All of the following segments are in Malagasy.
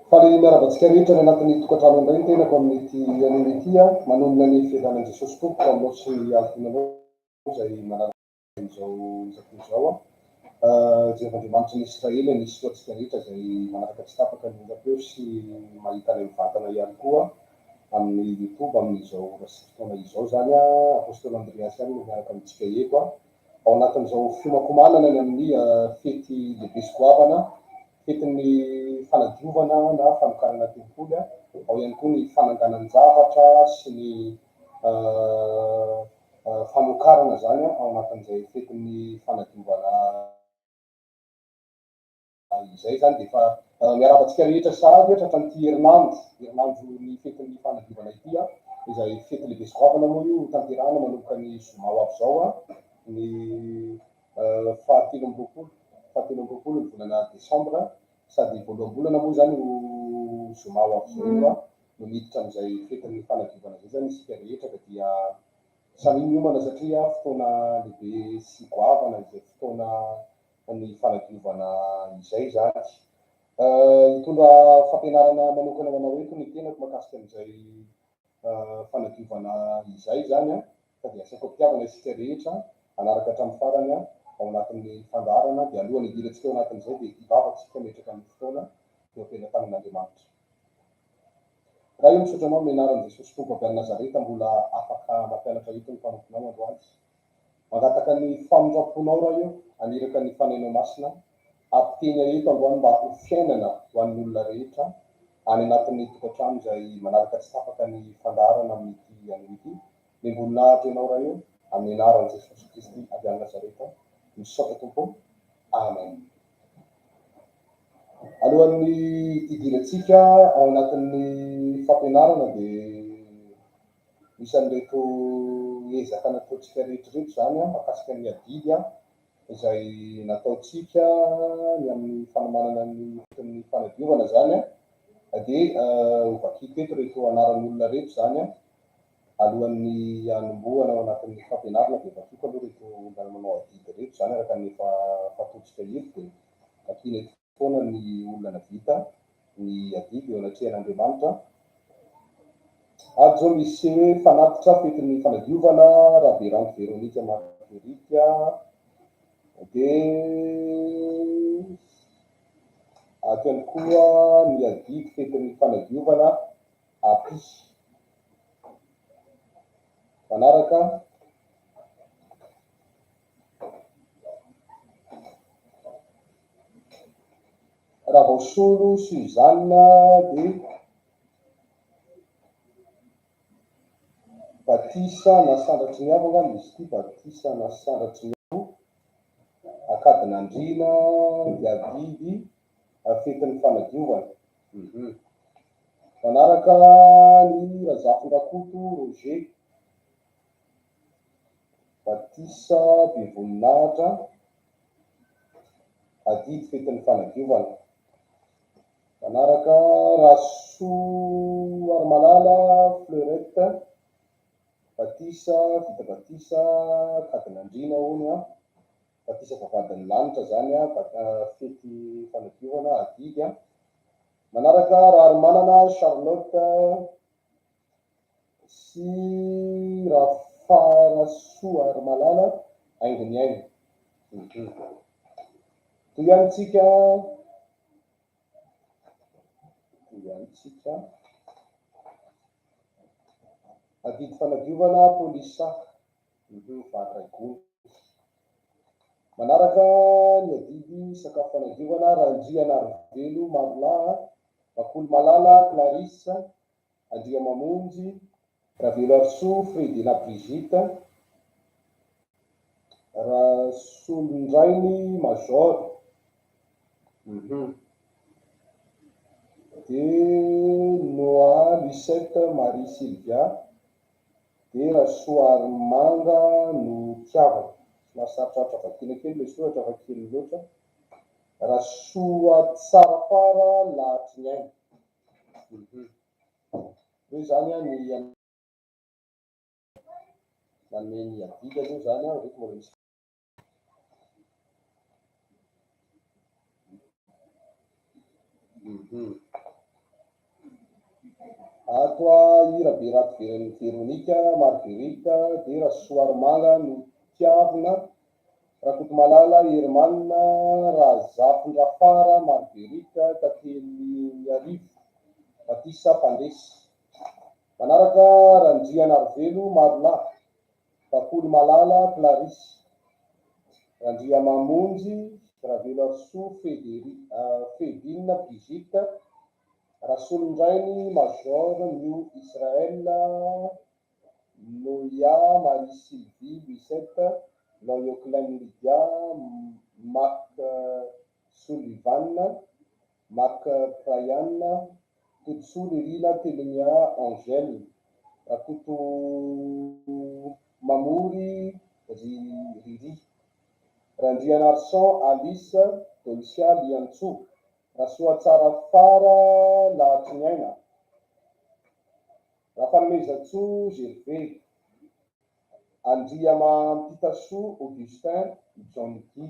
Faly miarahaba antsika rehetra any anatin'ny tokantrano indray ny tenako amin'ity anio ity aho. Manonona ny fiadanan'i Jesosy Tompoko aminao sy ny ankohonanao izay manaraka izao onjam-peo izao aho. Jehovah Andriamanitry ny Israely hanisy soa antsika rehetra izay manaraka tsy tapaka ny onjam-peo sy mahita anay mivantana ihany koa amin'ny youtube amin'izao ora sy fotoana izao izany. Apostoly Andreas ihany no miaraka amintsika eto ao anatin'izao fiomankomanana ny amin'ny fety lehibe sy goavana Fetin'ny fanadiovana na fanokanana tempoly, ao ihany koa ny fananganan-javatra sy ny famokarana izany ao anatin'izay fetin'ny fanadiovana izay izany dia efa miarahaba antsika rehetra sahady tratran'ity herinandro, herinandron'ny fetin'ny fanadiovana ity izay fety lehibe sy goavana moa io hotanterahana manomboka ny zoma ho avy izao ny fahatelo amby roapolo, fahatelo amby roapolo ny volana desambra, sady voaloham-bolana moa izany io zoma ho avy izao io no miditra amin'izay fetin'ny fanadiovana izay izany isika rehetra ka dia samia miomana satria fotoana lehibe sy goavana izay fotoana ny fanadiovana izay izany. Hitondra fampianarana manokana ho anao eto ny tenako mahakasika an'izay fanadiovana izay izany an, ka dia asaiko am-pitiavana isika rehetra hanaraka hatramin'ny farany ao anatin'ny fandaharana, dia alohan'ny hidirantsika ao anatin'izay dia hivavaka isika hametraka ny fotoana eo am-pelatanan'Andriamanitra. Ray o, misaotra Anao amin'ny anaran'i Jesosy Tompo avy any Nazareta mbola afaka mampianatra eto ny mpanomponao androany. Mangataka ny famindram-ponao Ray o, haniraka ny Fanahinao Masina hampiteny ahy eto androany mba ho fiainana ho an'ny olona rehetra any anatin'ny tokantrano izay manaraka tsy tapaka ny fandaharana amin'ity anio ity. Omem-boninahitra Ianao Ray o, amin'ny anaran'i Jesosy Kristy avy any Nazareta. Misaotra Tompo o. Amen. Alohan'ny hidirantsika ao anatin'ny fampianarana dia misy an'ireto ezaka nataontsika rehetra ireto izany mahakasika ny adidy izay nataontsika ny amin'ny fanomanana ny fetin'ny fanadiovana izany dia hovakiko eto ireto anaran'olona ireto izany alohan'ny hanombohana ao anatin'ny fampianarana dia vakiko aloha ireto olona manao adidy ireto izany araka ny efa fataontsika eto dia vakiana eto foana ny olona navita ny adidy eo anatrehan'Andriamanitra. Ary izao misy hoe fanatitra fetin'ny fanadiovana, Raberanto Véronique Marguerite, dia ato ihany koa ny adidy fetin'ny fanadiovana, Api. Manaraka. Ravaosolo Suzanne dia Batisa Nasandratry ny Avo angamba izy ity, Batisa Nasandratry ny Avo, Ankadinandriana dia adidy fetin'ny fanadiovana. Manaraka ny Razafindrakoto Roger. Batisa be voninahitra, adidy fetin'ny fanadiovana. Manaraka Rasoarimalala Fleurette, batisa, vita batisa, Ankadinandriana hono an, batisa vavahadin'ny lanitra izany an, fety fanadiovana, adidy an. Manaraka Raharimanana Charlotte, Sy Rafarasoarimalala Haingony aina. Toy ihany tsika, toy ihany tsika. Adidy fanadiovana Polisa, vary iray gony. Manaraka ny adidy sakafo fanadiovana Randrianarivelo Marolahy, Bakolimalala Clarisse, Andriamamonjy, Raveloarisoa Fredena Brigitte, Rasolondrainy Major, dia Noa Lucette Marie Sylvia, dia Rasoarimanga no tiavana. Somary sarotrarotra vakiana kely ilay soratra fa kely loatra. Rasoatsarafara Lahatriniaina. Hoe izany an, ny nanome ny adidy aloha izany an, ireto mbola misy. Ato a i Raberato Véronique Marguerite dia Rasoarimanga Notiavina, Rakotomalala Herman, Razafindrafara Marguerite, Tatelimiarivo Batisa Mpandresy. Manaraka Randrianarivelo Marolahy, Bakoly Malala Clarisse, Randriamamonjy Raveloarisoa Fedine Brigitte, Rasolondrainy Major New Israel, Noia Marie Sylvie Louisette, Loyoclaine Lydia, Mac Sullivan, Mac Bryan, Todisoa Nirina Telimia Angèle, Rakotomamory Riri, Randrianarison Alice, Dolcia Liantsoa, Rasoatsara Fara Lahatriniaina, Rafanomezantsoa Gervais, Andriamampitasoa Augustin, John Guy,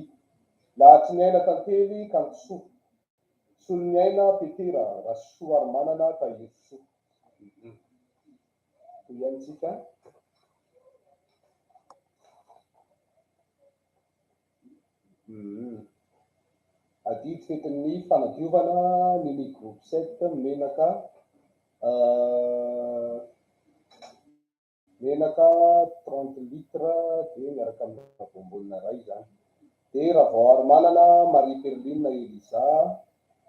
Lahatriniaina Tantely Kantosoa, Soloniaina Petera, Rasoarimanana Tahirisoa. Toy ihany tsika. Adidy fetin'ny fanadiovana mini groupe 7 menaka menaka 30 litres dia miaraka amina bonbonne iray izany. Dia Ravaoarimanana Marie Perline Elisa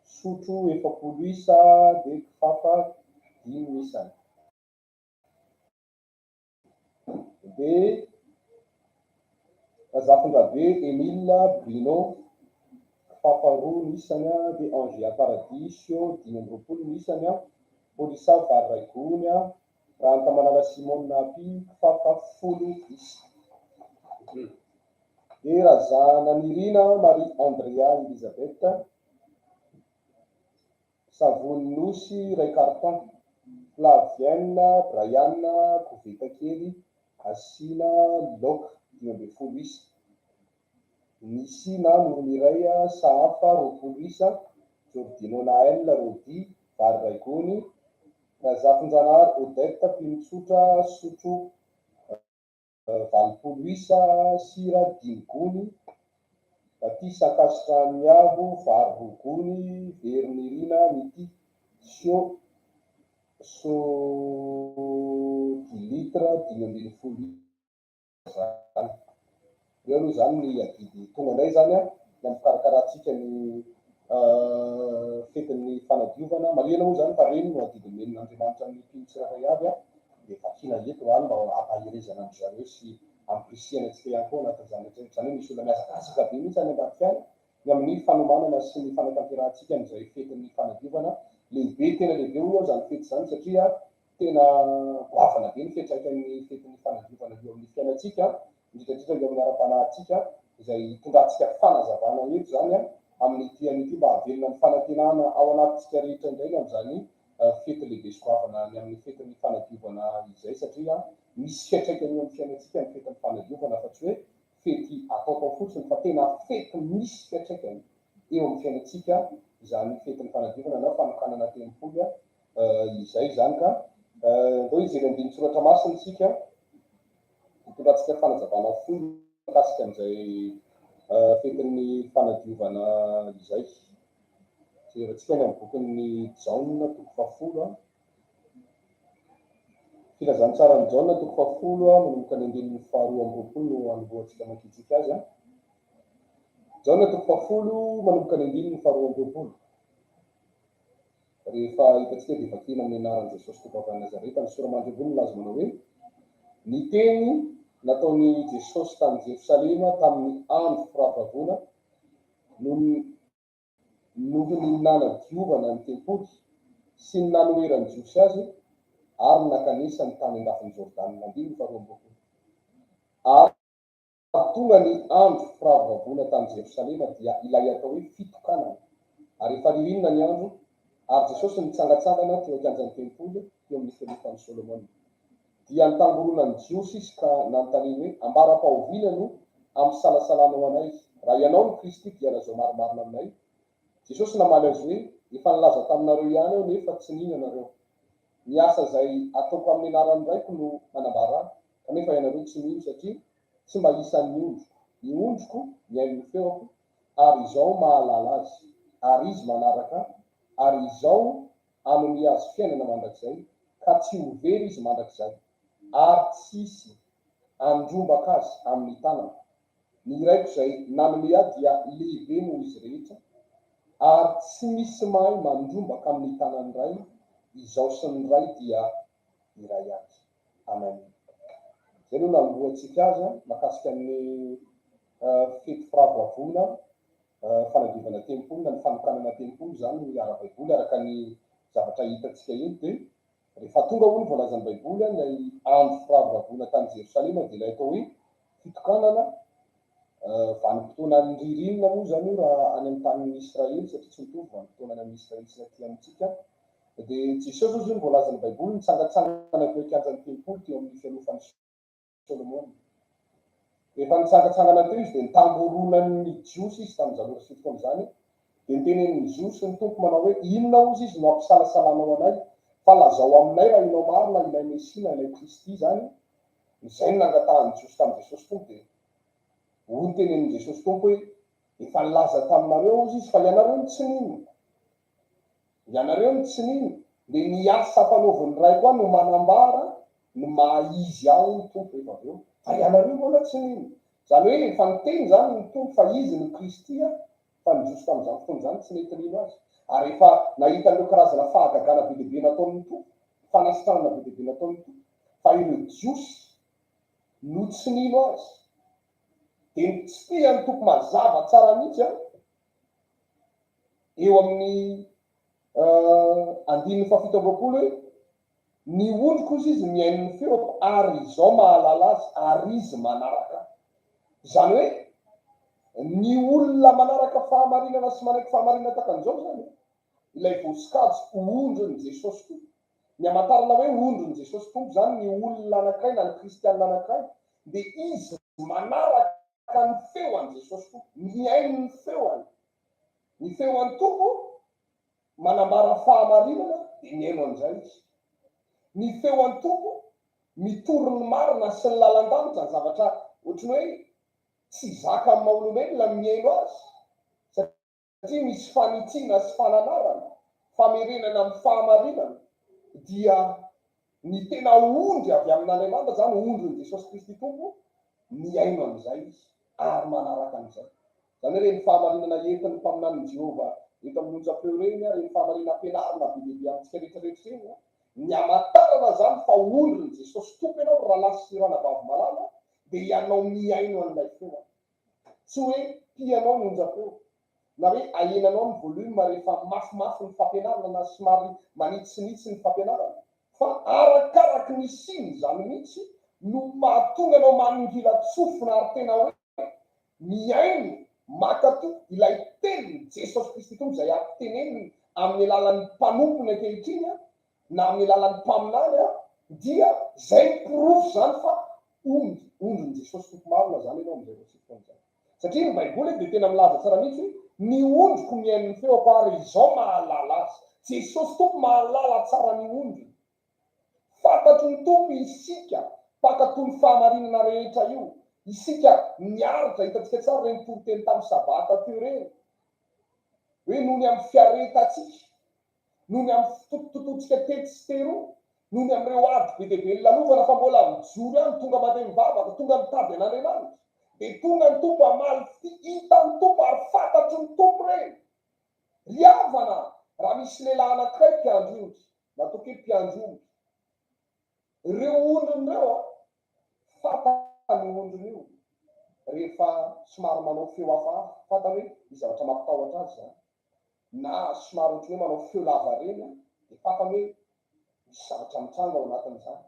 sotro 40 isa dia kifafa 5 isany. Dia Razafindrabe Emile Bruno, kifafa 2 ny isany, dia Angea Paradis Sio 25 ny isany, Polisa vary iray gony, Rahantamalala Simone Happy, kifafa 10 isa. Dia Razananirina Marie Andrea Elisabeth, Savony nosy iray carton, Flavienne, Brian, koveta kely asiana laoka 15 isa, Nisy na Noromiray sahafa 20 isa, Jordino Naël Rody, vary iray gony, Razafinjanahary Odette, mpino tsotra, sotro 80 isa, sira 5 gony, Batisa Ankasitrahan'ny Avo, vary 2 gony, Verinirina Mity, sio dix litres 15 isa izany. Ireo aloha izany ny adidy tonga indray izany ny amin'ny fikarakarantsika ny fetin'ny fanadiovana. Marihina moa izany fa ireny no adidy nomen'Andriamanitra ny mpino tsirairay avy. Dia vakiana eto izany mba hampaherezana an-dry zareo sy hampirisihana antsika ihany koa anatin'izany rehetra izany. Hoe misy olona mihazakazaka be mihitsy any ambadika any ny amin'ny fanomanana sy ny fanatanterahantsika an'izay fetin'ny fanadiovana lehibe. Tena lehibe hoy aho izany fety izany satria tena goavana be ny fiantraikan'ny fetin'ny fanadiovana eo amin'ny fiainantsika, indrindra indrindra eo amin'ny ara-panahintsika, izay hitondrantsika fanazavana eto izany amin'ity anio ity mba hahavelona ny fanantenana ao anatintsika rehetra indray ny amin'izany fety lehibe sy goavana ny amin'ny fetin'ny fanadiovana izay satria misy fiantraikany eo amin'ny fiainantsika ny fetin'ny fanadiovana fa tsy hoe fety ataotao fotsiny fa tena fety misy fiantraikany eo amin'ny fiainantsika izany fetin'ny fanadiovana na fanokanana tempoly izay izany ka ndao hijery andinin-tsoratra masina isika hitondrantsika fanazavana fohy mikasika an'izay fetin'ny fanadiovana izay. Jerentsika any amin'ny bokin'ny Jaona toko fahafolo. Filazantsaran'i Jaona toko fahafolo manomboka ny andininy faha-22 no hanombohantsika amakiantsika azy. Jaona toko fahafolo manomboka ny andininy faha-22. Rehefa hitantsika dia vakina amin'ny anaran'i Jesosy Tompo avy any Nazareta ny sora-mandry ambony milaza manao hoe, Ny teny nataon'i Jesosy tany Jerosalema tamin'ny andro firavoravoana noho ny nanadiovana ny tempoly sy ny nanoheran'ny Jiosy azy ary ny nankanesany tany an-dafin'i Jordana. Andininy faha-22. Ary tonga ny andro firavoravoana tany Jerosalema, dia ilay atao hoe fitokanana. Ary efa ririnina ny andro, ary Jesosy nitsangantsangana teo an-kianjan'ny tempoly, teo amin'ny fialofan'i Solomona. Dia nitangoronan'ny Jiosy izy ka nanontaniany hoe, Ambara-pahoviana no ampisalasalanao anay? Raha ianao no Kristy, dia lazao marimarina aminay. Jesosy namaly azy hoe, Efa nilaza taminareo ihany aho, nefa tsy nino ianareo. Ny asa izay ataoko amin'ny anaran'ny Raiko no manambara Ahy, kanefa ianareo tsy mino, satria tsy mba isan'ny ondriko. Ny ondriko mihaino ny feoko, ary Izaho mahalala azy, ary izy manaraka Ahy, ary Izaho hanome azy fiainana mandrakizay, ka tsy ho very izy mandrakizay, ary tsy hisy handrombaka azy amin'ny tanako. Ny Raiko izay nanome Ahy dia lehibe noho izy rehetra, ary tsy misy mahay mandrombaka amin'ny tanan'ny Ray, Izaho sy ny Ray dia iray ihany. Amen. Izay no nanombohantsika azy mahakasika ny fety firavoravoana fanadiovana tempoly na ny fanokanana tempoly izany ara-baiboly araka ny zavatra hitantsika eto dia Rehefa tonga hoy ny voalazan'ny Baiboly ilay andro firavoravoana tany Jerosalema dia ilay atao hoe fitokanana, vanim-potoanan'ny ririnina moa izany io raha any amin'ny tanin'ny Israely satria tsy mitovy vanim-potoana any amin'ny Israely sy ny aty amintsika. Dia Jesosy hozy ny voalazan'ny Baiboly nitsangantsangana teo an-kianjan'ny tempoly teo amin'ny fialofan'i Solomona. Rehefa nitsangantsangana teo izy dia nitangoronan'ny Jiosy izy tamin'izany ora sy fotoana izany, dia notenenin'ny Jiosy ny Tompo manao hoe, Inona hozy izy no ampisalasalanao anay, fa lazao aminay raha ianao marina ilay Mesia na ilay Kristy izany? Izay no nangatahan'ny Jiosy tamin'i Jesosy Tompo dia hoy notenenin'i Jesosy Tompo hoe, Efa nilaza taminareo hozy izy fa ianareo no tsy nino. Ianareo no tsy nino, dia ny asa ampanaovin'ny Raiko ahy no manambara ny maha izy ahy hoy ny Tompo rehefa avy eo, fa ianareo mbola tsy nino. Izany hoe efa niteny izany ny Tompo fa Izy no Kristy fa ny Jiosy tamin'izany fotoana izany tsy nety nino Azy. Ary efa nahita an'ireo karazana fahagagana be dia be nataon'ny Tompo, fanasitranana be dia be nataon'ny Tompo, fa ireo Jiosy no tsy nino Azy. Dia notsipihan'ny Tompo mazava tsara mihitsy an! eo amin'ny andininy fahafito amby 20 hoe, Ny ondriko hozy izy mihaino ny feoko ary izaho mahalala azy ary izy manaraka ahy. Izany hoe ny olona manaraka fahamarinana sy manaiky fahamarinana tahaka an'izao izany, ilay voasokajy ho ondrin'i Jesosy koa. Ny hamantarana hoe ondrin'i Jesosy Tompo izany ny olona anankiray na ny kristianina anankiray dia izy manaraka ny feon'i Jesosy Tompo, mihaino ny feony. Ny feon'ny Tompo manambara fahamarinana dia mihaino an'izay izy. Ny feon'ny Tompo mitory ny marina sy ny lalan-danitra, ny zavatra ohatran'ny hoe tsy zaka amin'ny maha olombelona ny mihaino azy satria misy fanitsiana sy fananarana, famerenana amin'ny fahamarinana dia Ny tena ondry avy amin'Andriamanitra izany, ondrin'i Jesosy Kristy Tompo, mihaino an'izay izy ary manaraka an'izay. Izany hoe ireny fahamarinana entin'ny mpaminanin'i Jehovah eto amin'ny onjam-peo ireny, ireny fahamarinana ampianarina be dia be amintsika rehetrarehetra ireny, ny hamantarana izany fa ondrin'i Jesosy Tompo ianao ry rahalahy sy ranabavy malala, dia ianao mihaino an'ilay feo. Tsy hoe tianao ny onjam-peo, na hoe ahenanao ny volume rehefa mafimafy ny fampianarana na somary manitsinitsy ny fampianarana, fa arakaraky ny hisiany izany mihitsy no mahatonga anao manongilan-tsofina ary tena hoe mihaino, mankatò ilay tenin'i Jesosy Kristy Tompo izay ampiteneniny amin'ny alalan'ny mpanompony ankehitriny na amin'ny alalan'ny mpaminany dia izay ny porofo izany fa ondry, ondrin'i Jesosy Tompo marina izany ianao amin'izay fotoana izay. Satria ny baiboly dia tena milaza tsara mihitsy hoe ny ondriko mihaino ny feoko ary izao mahalala azy. Jesosy Tompo mahalala tsara ny ondriny. Fantatry ny Tompo isika mpankatò ny fahamarinana rehetra io. Isika niaritra, hitantsika tsara ireny toriteny tamin'ny sabata teo ireny, hoe noho ny amin'ny fiaretantsika, noho ny amin'ny fitotototoantsika tetsy sy teroa, noho ny amin'ireo ady be dia be nilalovana fa mbola mijoro ihany, tonga mandeha mivavaka, tonga mitady an'Andriamanitra, dia tonga ny Tompo hamaly fitia, hitan'ny Tompo ary fantatry ny Tompo ireny. Ry havana, raha misy lehilahy anankiray mpiandry ondry, na ataoko hoe mpiandry omby, ireo ondriny ireo an, fantany io ondriny io rehefa somary manao feo hafahafa, fantany hoe misy zavatra mampitahotra azy izany. na somary ohatran'ny hoe manao feo lava ireny an, dia fantany hoe misy zavatra mitranga ao anatin'izany.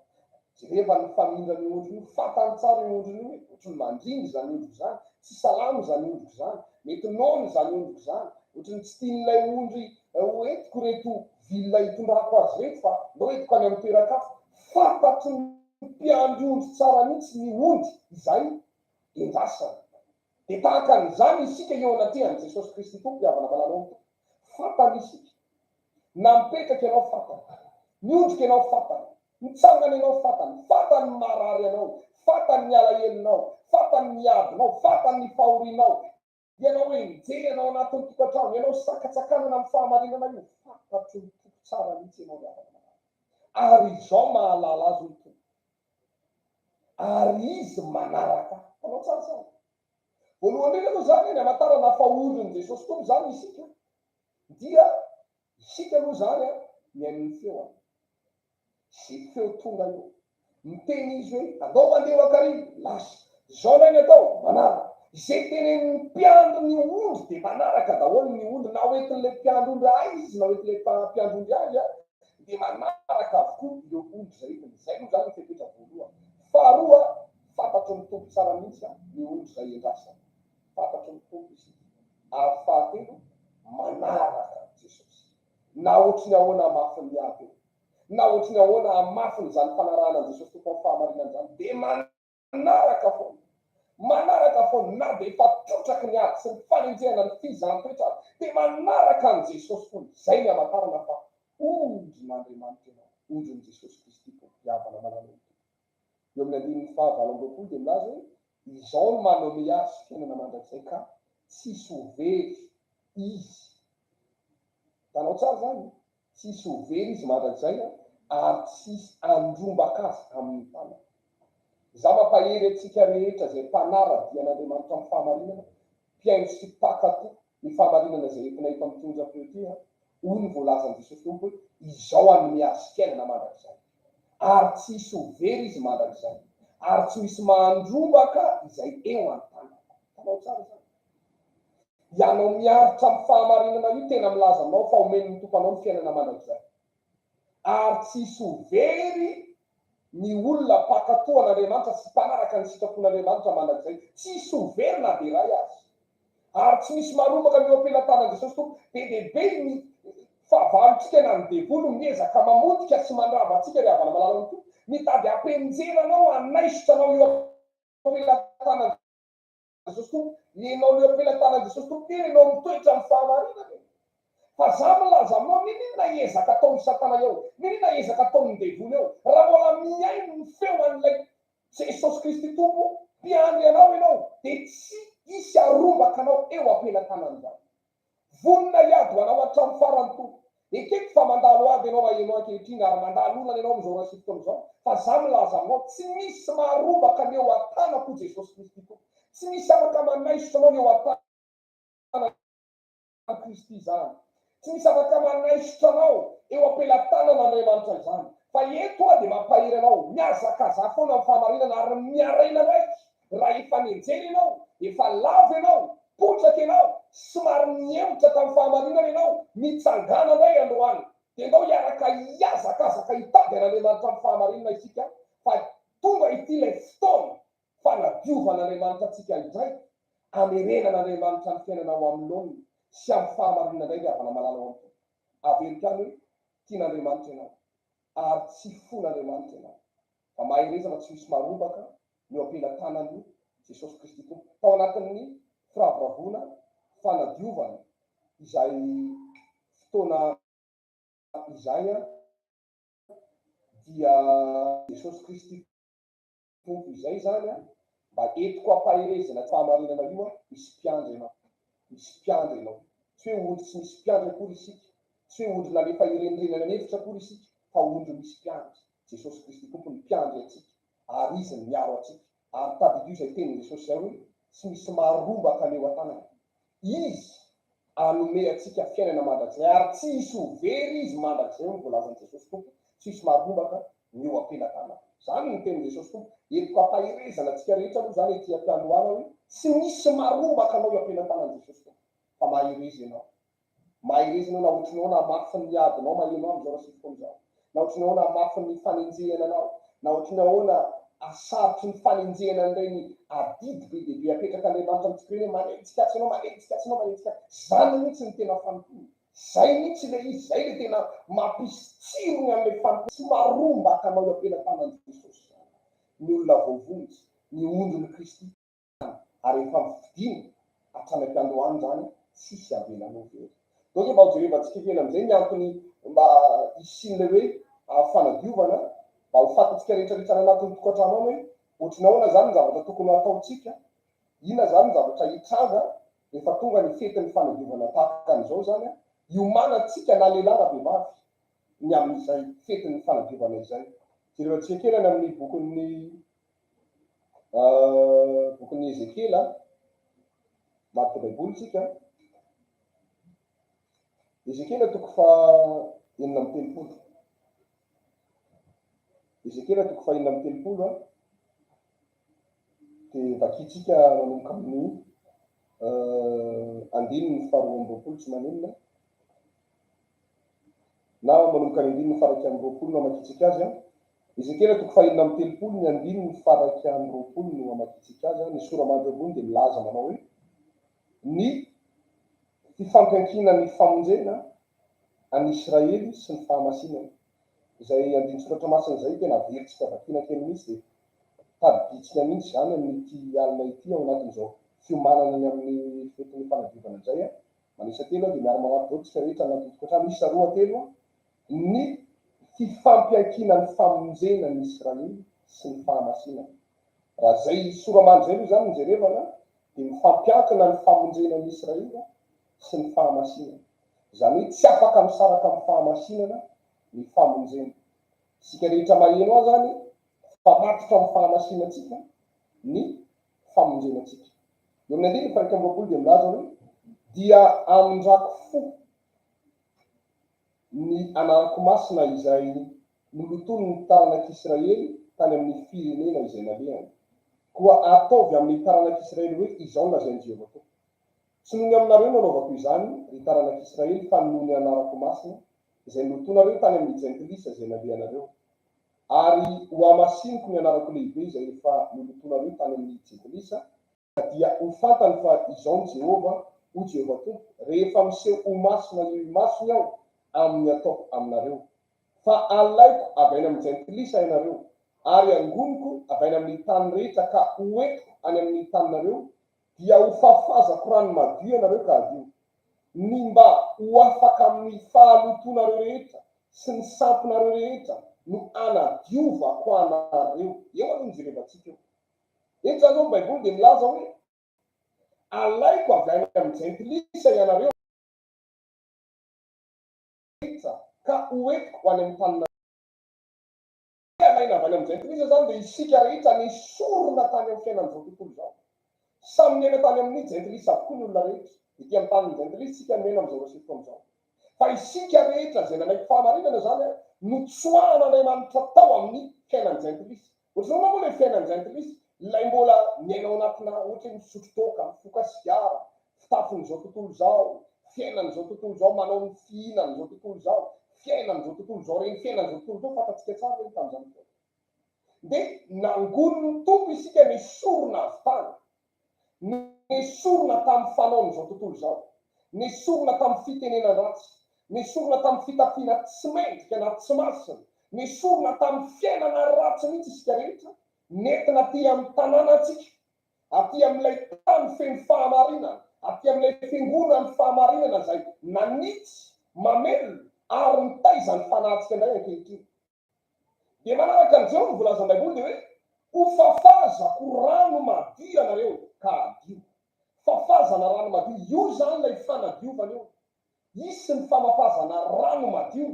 Jereva ny famindran'io ondriny io, fantany tsara io ondriny io hoe ohatran'ny mandringa izany ondriko izany, tsy salama izany ondriko izany, mety noana izany ondriko izany, ohatran'ny tsy tian'ilay ondry ho entiko ireto vilona hitondrako azy ireto fa ndao entiko any amin'ny toeran-kafa. Fantatry ny mpiandry ondry tsara mihitsy ny ondry izay endrasany. Dia tahaka an'izany isika eo anatrehan'i Jesosy Kristy Tompo, ry havana malala ao amin'ny Tompo. Fantany isika. Na mipetraka ianao, fantany. Miondrika ianao fantany. Mitsangana ianao fantany. Fantany ny maharary anao. Fantany ny alahelonao. Fantany ny adinao. Fantany ny fahorianao. Ianao enjehina ao anatin'ny tokantrano. Ianao sakatsakanana amin'ny fahamarinana io. Fantatry ny Tompo tsara mihitsy ianao ry havana malala. Ary izao mahalala azy ny Tompo. Ary Izy manaraka ahy. Hitanao tsara izany? Voalohany indrindra aloha izany, ny hamantarana fa ondrin'i Jesosy Tompo izany isika dia isika aloha izany mihaino ny feony. Izay feo tonga eo. Miteny izy hoe andao mandeha ho akary, lasa. Izao indray ny atao, manaraka. Izay tenenin'ny mpiandry ny ondry dia manaraka daholo ny ondry, na hoentin'ilay mpiandry ondry aiza izy na hoentin'ilay mpiandry ondry aiza dia manaraka avokoa ireo ondry izay entiny. Izay aloha izany ny fepetra voalohany. Faharoa, Fantatry ny Tompo tsara mihitsy ny ondry izay endrasany. Fantatry ny Tompo isika. Ary fahatelo, manaraka an'i Jesosy. Na ohatry ny ahoana hamafin'ny ady eo, na ohatry ny ahoana hamafin'izany fanarahana an'i Jesosy Tompo amin'ny fahamarinana izany, dia manaraka foana. Manaraka foana, na dia efa trotraky ny ady sy ny fanenjehana ny fizahan-toetra aza, dia manaraka an'i Jesosy foana. Izay ny hamantarana fa ondrin'Andriamanitra ianao, ondrin'i Jesosy Kristy Tompo. Mpihavana malala ny Tompo. Eo amin'ny andininy faha 28 dia milaza hoe, Izao no manome azy fiainana mandrakizay ka tsy hisy ho very izy. Hitanao tsara izany? Tsy hisy ho very izy mandrakizay ary tsy hisy handrombaka azy amin'ny tanany. Izaho mampahery antsika rehetra izay mpanara-dia an'Andriamanitra amin'ny fahamarinana, mpihaino sy mpankatò ny fahamarinana izay entina eto amin'ity onjam-peo ity, hoy ny voalazan'i Jesosy Tompo hoe, Izao hanome azy fiainana mandrakizay. ary tsy hisy ho very izy mandrakizay, ary tsy misy mahandrombaka izay eo an-tanako. Hitanao tsara izany? Ianao miaritra amin'ny fahamarinana io tena milaza aminao fa omen'ny Tompo anao ny fiainana mandrakizay. Ary tsy hisy ho very ny olona mpankatò an'Andriamanitra sy mpanaraka ny sitrapon'Andriamanitra mandrakizay. Tsy hisy ho very na dia iray aza. Ary tsy misy marombaka ny eo am-pelatanan'i Jesosy Tompo. Be dia be ny fahavalontsika na ny devoly no miezaka mamotika sy mandrava antsika ry havana malala ny Tompo. Mitady hampianjera anao, hanaisotra anao eo am-pelatanan'i Jesosy Tompo. Ianao eo am-pelatanan'i Jesosy Tompo, tena ianao mitoetra amin'ny fahamarinana e. Fa za milaza aminao, n'inon'inona ezaka ataon'i Satana eo, n'inon'inona ezaka ataon'ny devoly eo, raha mbola mihaino ny feo an'ilay Jesosy Kristy Tompo mpiandry anao ianao dia tsy hisy harombaka anao eo am-pelatanan'izany. Vonona hiady ho anao hatramin'ny farany Tompo. Ekeko fa mandalo ady ianao maheno ankehitriny ary mandalo olana ianao amin'izao ora sy fotoana izao fa za milaza aminao tsy misy maharombaka ny eo an-tanako hoy Jesosy Kristy Tompo. Tsy misy afaka manaisotra anao ny eo an-tanako. an'i Kristy izany. Tsy misy afaka manaisotra anao eo am-pelatanan'Andriamanitra izany. Fa eto aho dia mampahery anao, mihazakazaha foana amin'ny fahamarinana ary miaraina raiky raha efa nenjehina ianao, efa lavo ianao, potraka ianao, somary nihemotra tamin'ny fahamarinana ianao, mitsangàna indray androany. Dia ndao hiaraka hihazakazaka hitady an'Andriamanitra amin'ny fahamarinana isika fa tonga ity ilay fotoana fanadiovan'Andriamanitra antsika indray, amerenan'Andriamanitra ny fiainana ho amin'ny laoniny sy amin'ny fahamarinana indray ry havana malala ao amin'ny Tompo. Averiko ihany hoe tian'Andriamanitra ianao ary tsy fon'Andriamanitra ianao. Fa mahereza fa tsy misy marombaka ny eo am-pelatanan'i Jesosy Kristy Tompo. Tao anatin'ny firavoravoana fanadiovana izay fotoana izay dia Jesosy Kristy Tompo izay izany an, mba entiko ampaherezana io fahamarinana io an, misy mpiandry ianao, misy mpiandry ianao, tsy hoe ondry tsy misy mpiandry akory isika, tsy hoe ondry nalefa hirenireny any an'efitra akory isika, fa ondry misy mpiandry, Jesosy Kristy Tompo no mpiandry antsika, ary Izy no miaro antsika, ary tadidio izay tenin'i Jesosy izay hoe, tsy misy maharombaka ny eo an-tanany, Izy hanome antsika fiainana mandrakizay ary tsy hisy ho very izy mandrakizay hoy ny voalazan'i Jesosy Tompo, tsy hisy maharombaka ny eo am-pelatanana. Izany no tenin'i Jesosy Tompo. Entiko hampaherezana antsika rehetra aloha izany ety am-piandohana hoe tsy misy marombaka anao eo am-pelatanan'i Jesosy Tompo fa mahereza ianao. Mahereza ianao na ohatry ny ahoana hamafin'ny adinao maheno ahy amin'izao ora sy fotoana izao, na ohatry ny ahoana hamafin'ny fanenjehana anao, na ohatry ny ahoana hasarotry ny fanenjehana an'ireny adidy be dia be apetrak'Andriamanitra amintsika ireny hoe manenjika atsy ianao, manenjika atsy ianao, manenjika atsy. Izany mihitsy no tena fanompoana. Izay mihitsy ilay izy, izay ilay tena mampisy tsirony an'ilay fanompoana. Tsy marombaka anao eo am-pelatanan'i Jesosy izany ny olona voavonjy, ny ondrin'i Kristy. ary efa nofidina hatrany am-piandohana izany tsisy avelanao very. Donc mba ho jerevantsika kely amin'izay ny antony mba hisian'ilay hoe fanadiovana mba ho fantatsika rehetra rehetra any anatin'ny tokantrano ao hoe ohatry ny ahoana izany ny zavatra tokony ho ataontsika, inona izany ny zavatra hitranga rehefa tonga ny fetin'ny fanadiovana tahaka an'izao izany, hiomanantsika na lehilahy na vehivavy ny amin'izay fetin'ny fanadiovana izay. Jerevantsika kely any amin'ny bokin'ny bokin'i Ezekiela, matoky Baiboly isika. Ezekiela toko faha 36. Ezekiela toko faha 36 a, dia vakintsika manomboka amin'ny andininy faha 22 tsy maninona, na manomboka ny andininy faha 21 no amakintsika azy a. Ezekiela toko faha 36 ny andininy faha 21 no amakintsika azy a. Ny sora-mandry ambony dia milaza manao hoe ny fifampiankinan'ny famonjena an'i Israely sy ny fahamasinany. Izay andinin-tsoratra masina izay tena averintsika vakiana kely mihitsy dia tadidintsika mihitsy izany amin'ity alina ity ao anatin'izao fiomanana ny amin'ny fetin'ny fanadiovana izay. Manisa telo aho dia miara-mamaky daholo tsika rehetra anatin'ny tokantrano. Isa roa telo ny fifampiankinan'ny famonjena an'i Israely sy ny fahamasinany. Raha izay sora-mandry izay aloha izany no jerevana dia mifampiankina ny famonjena an'i Israely sy ny fahamasinana. Izany hoe tsy afaka misaraka amin'ny fahamasinana ny famonjena. Isika rehetra maheno ahy izany fa matotra amin'ny fahamasinantsika ny famonjena antsika. Eo amin'ny andininy faha 21 dia milaza hoe dia amindrako fo ny anarako masina izay nolotoin'ny taranak'Israely tany amin'ny firenena izay nalehany. Koa ataovy amin'ny taranak'Israely hoe, 'Izao no lazain'i Jehovah Tompo, Tsy noho ny aminareo no anaovako izany, ry taranak'Israely, fa noho ny anarako masina, izay nolotoinareo tany amin'ny jentilisa izay nalehanareo. Ary hohamasiniko ny anarako lehibe izay efa nolotoinareo tany amin'ny jentilisa, Ka dia ho fantany fa Izaho no Jehovah, hoy Jehovah Tompo, rehefa miseho ho masina eo imasony Aho amin'ny ataoko aminareo. Fa halaiko avy any amin'ny jentilisa ianareo, ary hangoniko avy any amin'ny tany rehetra ka hoentiko any amin'ny taninareo, dia hofafazako rano madio ianareo ka hadio. Ny mba ho afaka amin'ny fahalotoanareo rehetra sy ny sampinareo rehetra no hanadiovako anareo. Eo aloha no jerevantsika eo. Eto izany izao ny Baiboly dia milaza hoe, Alaiko avy any amin'ny jentilisa ianareo, ka hoentiko ho any amin'ny taninareo. Hoe alaina avy any amin'ny jentilisa izany dia isika rehetra nesorina tany amin'ny fiainan'izao tontolo izao. Samy niaina tany amin'ny jentilisa avokoa ny olona rehetra. Ety amin'ny tanin'ny jentilisa isika no miaina amin'izao fotoana izao. Fa isika rehetra izay nanaiky fahamarinana izany notsoahan'Andriamanitra tao amin'ny fiainan'ny jentilisa. Ohatr'izao moa ilay fiainan'ny jentilisa, ilay mbola miaina ao anatina ohatra hoe misotro toaka, mifoka sigara, fitafin'izao tontolo izao, fiainan'izao tontolo izao, manao ny fihinan'izao tontolo izao, fiainan'izao tontolo izao, ireny fiainan'izao tontolo izao fantatsika tsara ireny tamin'izany fotoana. Dia nangonin'ny Tompo isika nesorina avy tany. Nesorina tamin'ny fanaon'izao tontolo izao. Nesorina tamin'ny fitenenan-dratsy. Nesorina tamin'ny fitafiana tsy mendrika na tsy masina. Nesorina tamin'ny fiainana ratsy mihitsy isika rehetra. Nentina aty amin'ny tanànantsika, aty amin'ilay tany feno fahamarinana, aty amin'ilay fiangonan'ny fahamarinana izay nanitsy, mamelona ary mitaiza ny fanahintsika indray ankehitriny. Dia manaraka an'izao ny voalazan'ny Baiboly dia hoe, Hofafazako rano madio ianareo ka hadio. Fafazana rano madio, io izany ilay fanadiovana io. Hisy ny famafazana rano madio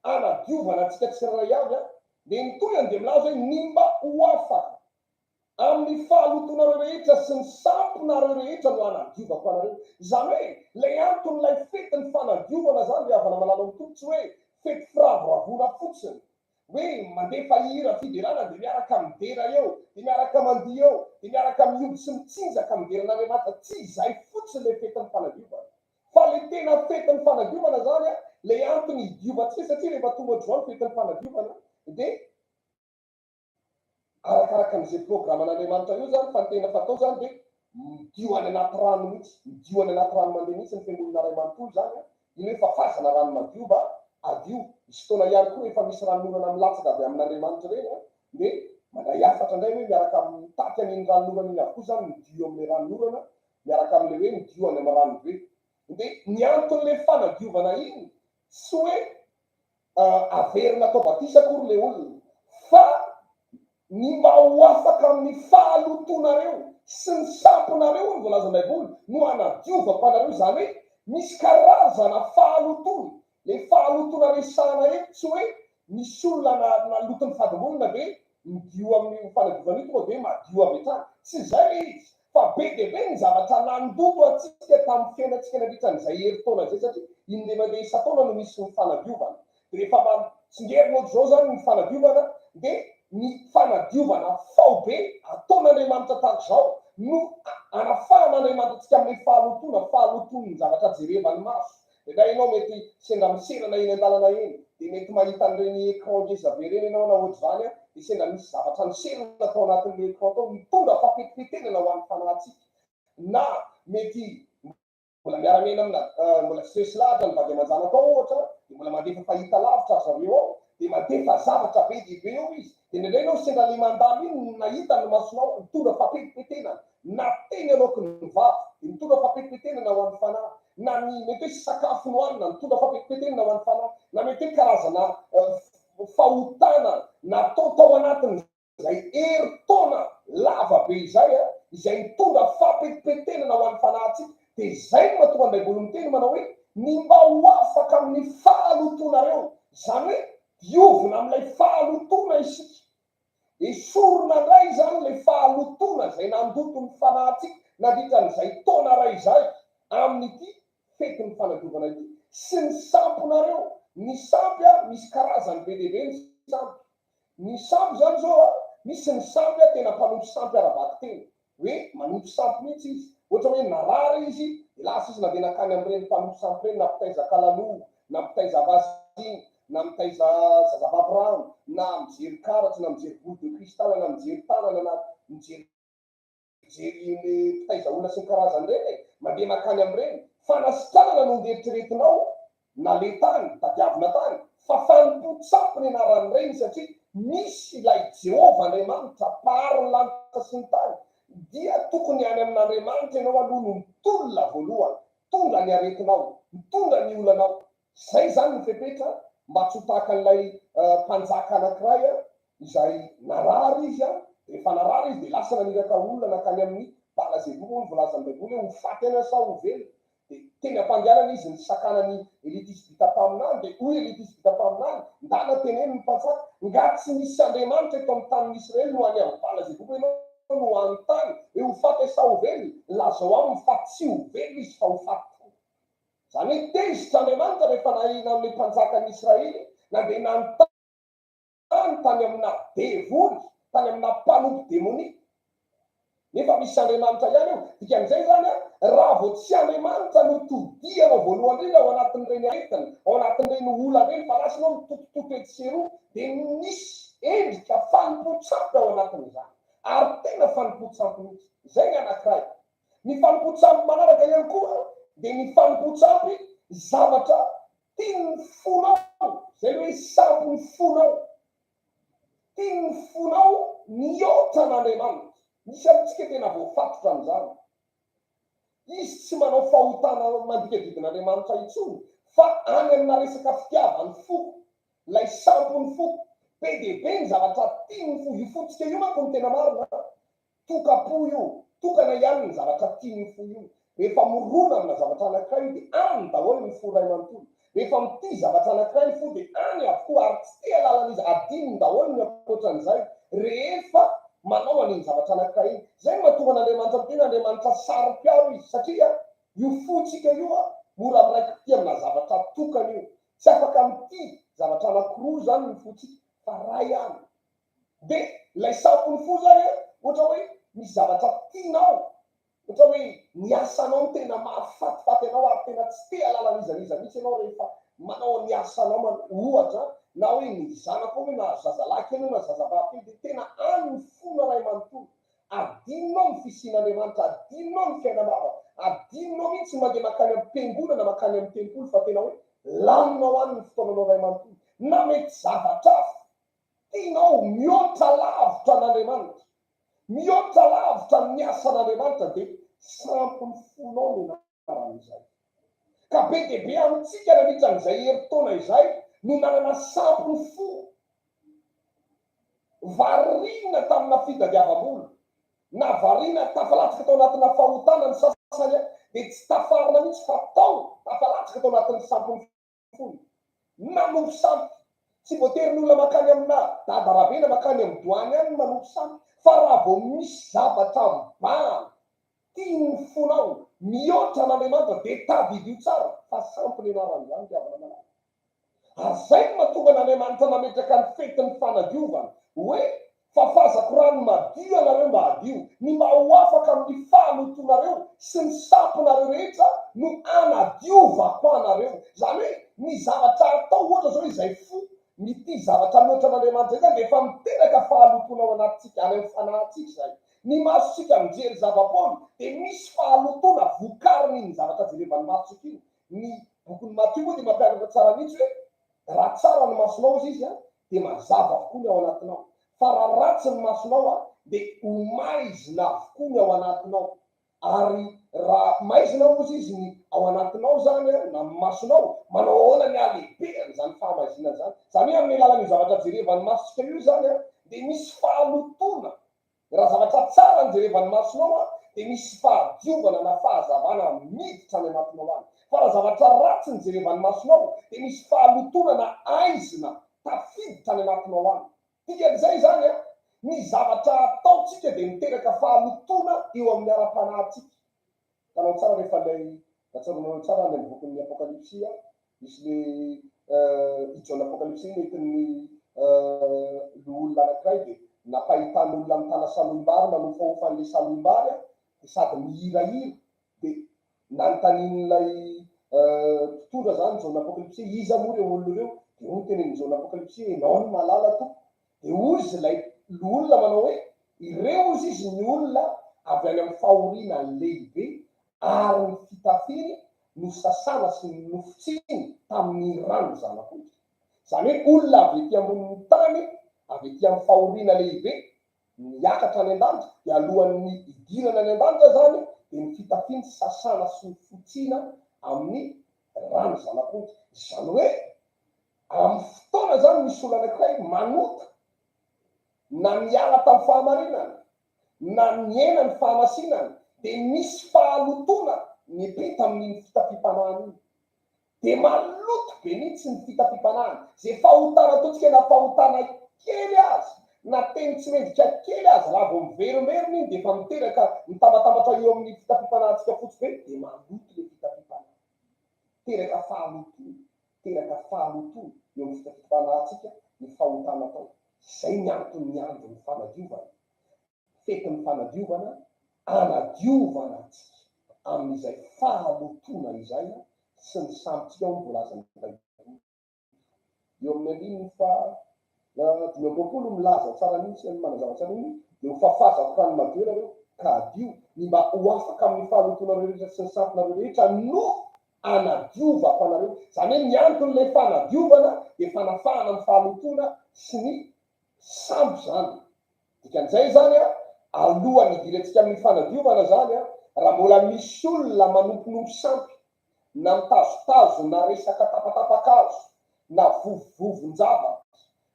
hanadiovana antsika tsirairay avy. Dia ny tohiny dia milaza hoe, ny mba ho afaka Amin'ny fahalotoanareo rehetra sy ny sampinareo rehetra no hanadiovako anareo. Izany hoe, ilay anton'ilay fetin'ny fanadiovana izany ry havana malala ao amin'ny Tompo, tsy hoe fety firavoravoana fotsiny, hoe mandefa hira fiderana dia miaraka midera eo, dia miaraka mandihy eo, dia miaraka mihoby sy mitsinjaka midera an'Andriamanitra. Tsy izay fotsiny ilay fetin'ny fanadiovana. Fa ilay tena fetin'ny fanadiovana izany, ilay antony hidiovantsika, satria rehefa tonga ohatr'izao ny fetin'ny fanadiovana dia, Arakaraka an'izay programan'Andriamanitra eo zany fa ny tena fatao zany dia midio any anaty rano mihitsy, midio any anaty rano mandeha mihitsy ny fiangonana iray manontolo zany an, iny hoe fafazana rano madio mba hadio, misy fotoana ihany koa rehefa misy ranonorana milatsaka avy amin'Andriamanitra ireny an, dia mandray hafatra indray hoe miaraka mitaky an'iny ranonorana iny avokoa zany midio amin'ilay ranonorana miaraka amin'ilay hoe midio any amin'ny ranobe. Dia ny anton'ilay fanadiovana iny tsy hoe. Averina atao batisa akory ilay olona, fa ny mba ho afaka amin'ny fahalotoanareo sy ny sampinareo, hoy ny voalazan'ny Baiboly, no hanadiovako anareo. Izany hoe misy karazana fahalotoana. Ilay fahalotoana resahana eto tsy hoe misy olona naloto ny fadimbolana dia midio amin'io fanadiovana io tonga dia madio avy hatrany. Tsy izay ilay izy, fa be dia be ny zavatra nandoto antsika tamin'ny fiainantsika nandritra an'izay herintaona izay satria indray mandeha isan-taona no misy ny fanadiovana. Dia rehefa mitsingerina ohatr'izao izany ny fanadiovana dia ny fanadiovana faobe ataon'Andriamanitra tahaka izao no anafahan'Andriamanitra antsika amin'ilay fahalotoana, fahalotoan'ny zavatra jerevan'ny maso. Indraindray ianao mety sendra miserana eny an-dalana eny, dia mety mahita an'ireny écran ngeza be ireny ianao na ohatr'izany an, dia sendra misy zavatra niserana tao anatin'ilay écran tao, mitondra fapetipetehana ho an'ny fanahintsika. Na mety mbola miara-miaina amina, mbola tsy resy lahatra ny vady aman-janakao ohatra, dia mbola mandefa fahita lavitra ry zareo ao, dia mandefa zavatra be dia be eo izy, dia indraindray ianao sendra ilay mandalo iny no nahita ny masonao, mitondra fapetipetenana. Na teny aloaky ny vava, dia mitondra fampetipetenana ho an'ny fanahy, na ny mety hoe sakafo nohanina, mitondra fampetipetenana ho an'ny fanahy, na mety hoe karazana fahotana natao tao anatin'izay herintaona lava be izay, izay mitondra fampetipetenana ho an'ny fanahintsika. Dia izay no mahatonga ny Baiboly miteny manao hoe, Ny mba ho afaka amin'ny fahalotoanareo, izany hoe diovina amin'ilay fahalotoana isika. Esorina indray izany ilay fahalotoana izay nandoto ny fanahintsika nandritra an'izay taona iray izay amin'ity fetin'ny fanadiovana ity. Sy ny sampinareo. Ny sampy a, misy karazany be dia be ny sampy. Ny sampy izany izao a, misy ny sampy a tena mpanompo sampy ara-bakiteny. Hoe manompo sampy mihitsy izy. Ohatra hoe narary izy, dia lasa izy nandeha nankany amin'ireny mpanompo sampy ireny, na mpitaiza kalalou, na mpitaiza vaziny, na mitaiza zazavavy rano, na mijery karatra, na mijery boule de cristal, na mijery tanana, na mijerijery ny mpitaiza olona sy ny karazany ireny e! Mandeha mankany amin'ireny. Fanasitranana no ndeha eritreretinao naleha tany, tadiavina tany, fa fanompoan-tsampy ny anaran'ireny satria misy ilay Jehovah Andriamanitra Mpahary ny lanitra sy ny tany, dia tokony any amin'Andriamanitra ianao aloha no mitolona voalohany, mitondra ny aretinao, mitondra ny olanao. Izay izany ny fepetra mba tsy ho tahaka an'ilay mpanjaka anankiray izay narary izy, rehefa narary izy dia lasa naniraka olona nankany amin'i Bala-zeboba hoy ny voalazan'ny Baiboly hoe ho faty any aho sa ho velona. Dia teny am-pandehanana izy nisakana an'i Elia Tisbita mpaminany, dia hoy Elia Tisbita mpaminany, Ndana teneno ny mpanjaka, nga tsy misy Andriamanitra eto amin'ny tanin'i Israely no any amin'i Bala-zeboba ianao no hanontany hoe ho faty aho sa ho velona? Lazao aminy fa tsy ho velona izy fa ho faty tokoa. Izany hoe tezitra Andriamanitra rehefa nahena an'ilay mpanjakan'ny Israely nandeha nanontany tany amina devoly, tany amina mpanompo demonia. Nefa misy Andriamanitra ihany eo. Dikan'izay izany, raha vao tsy Andriamanitra no todihanao voalohany indrindra ao anatin'ireny aretina, ao anatin'ireny olana ireny, fa lasa ianao mitotototo etsy sy eroa, dia misy endrika fanompoan-tsampy ao anatin'izany. Ary tena fanompoan-tsampy mihitsy. Izay ny anankiray. Ny fanompoan-tsampy manaraka ihany koa dia ny fanompoan-tsampy zavatra tian'ny fonao, izay le hoe sampin'ny fonao. Tian'ny fonao mihoatra an'Andriamanitra. Misy amintsika tena voafatotra amin'izany. Izy tsy manao fahotana mandika didin'Andriamanitra intsony fa any amina resaka fitiavan'ny fo, ilay sampin'ny fo. Be dia be ny zavatra tian'ny fo. Io fontsika io manko no tena marina. Tokam-po io, tokana ihany ny zavatra tian'io fo io. Rehefa mirona amina zavatra anankiray io dia any daholo ny fo iray manontolo. Rehefa mitia zavatra anankiray ny fo dia any avokoa ary tsy te hahalala an'iza, adinony daholo ny ankoatran'izay rehefa manao an'iny zavatra anankiray iny. Izay no mahatonga an'Andriamanitra miteny hoe Andriamanitra saro-piaro izy satria io fontsika io mora miraiki-pitia amina zavatra tokana io. Tsy afaka mitia zavatra anankiroa izany ny fontsika fa iray ihany. De ilay sampin'ny fo zany an, ohatra hoe misy zavatra tianao, ohatra hoe ny asanao no tena mahafatifaty anao ary tena tsy te hahalala an'iza n'iza mihitsy ianao rehefa manao ny asanao man, ohatra na hoe ny zanakao hoe nahazo zazalahy kely na zazavavy kely de tena any ny fonao ray manontolo, adinonao ny fisian'Andriamanitra, adinonao ny fiainam-bavaka, adinonao mihitsy ny mandeha mankany am-piangonana, mankany amin'ny tempoly fa tena hoe laninao any ny fotoananao ray manontolo, na mety zavatra hafa. Tianao mihoatra lavitra an'Andriamanitra, mihoatra lavitra ny asan'Andriamanitra dia sampin'ny fonao ny anaran'izay. Ka be dia be amintsika nandritra an'izay herintaona izay no nanana sampy ny fo, variana tamina fitadiavam-bola, na variana tafalatsaka tao anatina fahotana ny sasany dia tsy tafarina mihitsy fa tao tafalatsaka tao anatin'ny sampin'ny fony. Manompo sampy. Tsy voatery ny olona mankany amina Dada Rabe na mankany amin'ny doany any no manompo sampy fa raha vao misy zavatra mibahana tian'ny fonao mihoatra an'Andriamanitra dia tadidio tsara fa sampy ny anaran'izany ry havana malala. Ary izay no mahatonga an'Andriamanitra nametraka ny fetin'ny fanadiovana hoe Fafazako rano madio ianareo mba hadio, ny mba ho afaka amin'ny fahalotoanareo sy ny sampinareo rehetra no anadiovako anareo. Izany hoe ny zavatra atao ohatra izao izay fo mitia zavatra mihoatra an'Andriamanitra izay dia efa miteraka fahalotoana ao anatintsika, any amin'ny fanahintsika izay. Ny masontsika mijery zava-poana dia misy fahalotoana vokarin'iny zavatra jerevan'ny masontsika iny. Ny bokin'i Matio moa dia mampianatra tsara mihitsy hoe raha tsara ny masonao hozy izy dia mazava avokoa ny ao anatinao, fa raha ratsy ny masonao dia ho maizina avokoa ny ao anatinao. Ary raha maizina hozy izy ny ao anatinao izany na ny masonao, manao ahoana ny halehibehan'izany fahamaizinana izany? Izany hoe amin'ny alalan'io zavatra jerevan'ny masontsika io izany dia misy fahalotoana Raha zavatra tsara no jerevan'ny masonao an, dia misy fahadiovana na fahazavana miditra any anatinao any. Fa raha zavatra ratsy no jerevan'ny masonao, dia misy fahalotoana na aizina tafiditra any anatinao any. Dikan'izay izany an, ny zavatra ataontsika dia miteraka fahalotoana eo amin'ny ara-panahintsika. Hitanao tsara rehefa ilay, raha tsaroanareo tsara any amin'ny bokin'ny Apokalypsy an, Misy le i Jaona Apokalypsy iny nentin'ny loholona anankiray dia nampahitan'olona mitana salohim-bary manofahofa an'ilay salohim-bary dia sady mihirahira dia nanontanian'ilay mpitondra zany Jaona Apokalypsy hoe iza moa ireo olona ireo dia hoy ny tenenin'i Jaona Apokalypsy hoe ianao no mahalala tompoko dia hozy ilay loholona manao hoe ireo hozy izy ny olona avy any amin'ny fahoriana lehibe ary ny fitafiany nosasana sy nofotsiny tamin'ny ran'ny Zanak'ondry. Izany hoe olona avy ety ambonin'ny tany, avy ety amin'ny fahoriana lehibe, miakatra any an-danitra, dia alohan'ny hidirana any an-danitra izany dia ny fitafiany sasana sy nofotsina amin'ny ran'ny Zanak'ondry. Izany hoe amin'ny fotoana izany misy olona anankiray manota na miala tamin'ny fahamarinana, na nihena ny fahamasinana dia misy fahalotoana mipita amin'iny fitafiam-panahana iny. Dia maloto be mihitsy ny fitafiam-panahana. Izay fahotana ataontsika na fahotana kely aza, na teny tsy mendrika kely aza, raha vao miverimberina iny dia efa miteraka, mitambatambatra eo amin'ny fitafiam-panahintsika fotsy be, dia maloto ilay fitafiam-panahy. Miteraka fahalotoana, miteraka fahalotoana eo amin'ny fitafiam-panahintsika ny fahotana atao. Izay ny anton'ny andron'ny fanadiovana. Fetin'ny fanadiovana, anadiovana antsika amin'izay fahalotoana izay sy ny sampintsika hoy ny voalazan'ny Baiboly. Eo amin'ny andininy faha 25 milaza tsara mihitsy, manazava tsara mihitsy, dia ho fafazako rano madio ianareo ka hadio, ny mba ho afaka amin'ny fahalotoanareo rehetra sy ny sampinareo rehetra no anadiovako anareo. Izany hoe ny anton'ilay fanadiovana dia fanafahana amin'ny fahalotoana sy ny sampy izany. Dikan'izay izany an, alohan'ny hidirantsika amin'ny fanadiovana izany an, raha mbola misy olona manomponompo sampy, na mitazotazona resaka tapatapakazo, na vovovovon-javatra,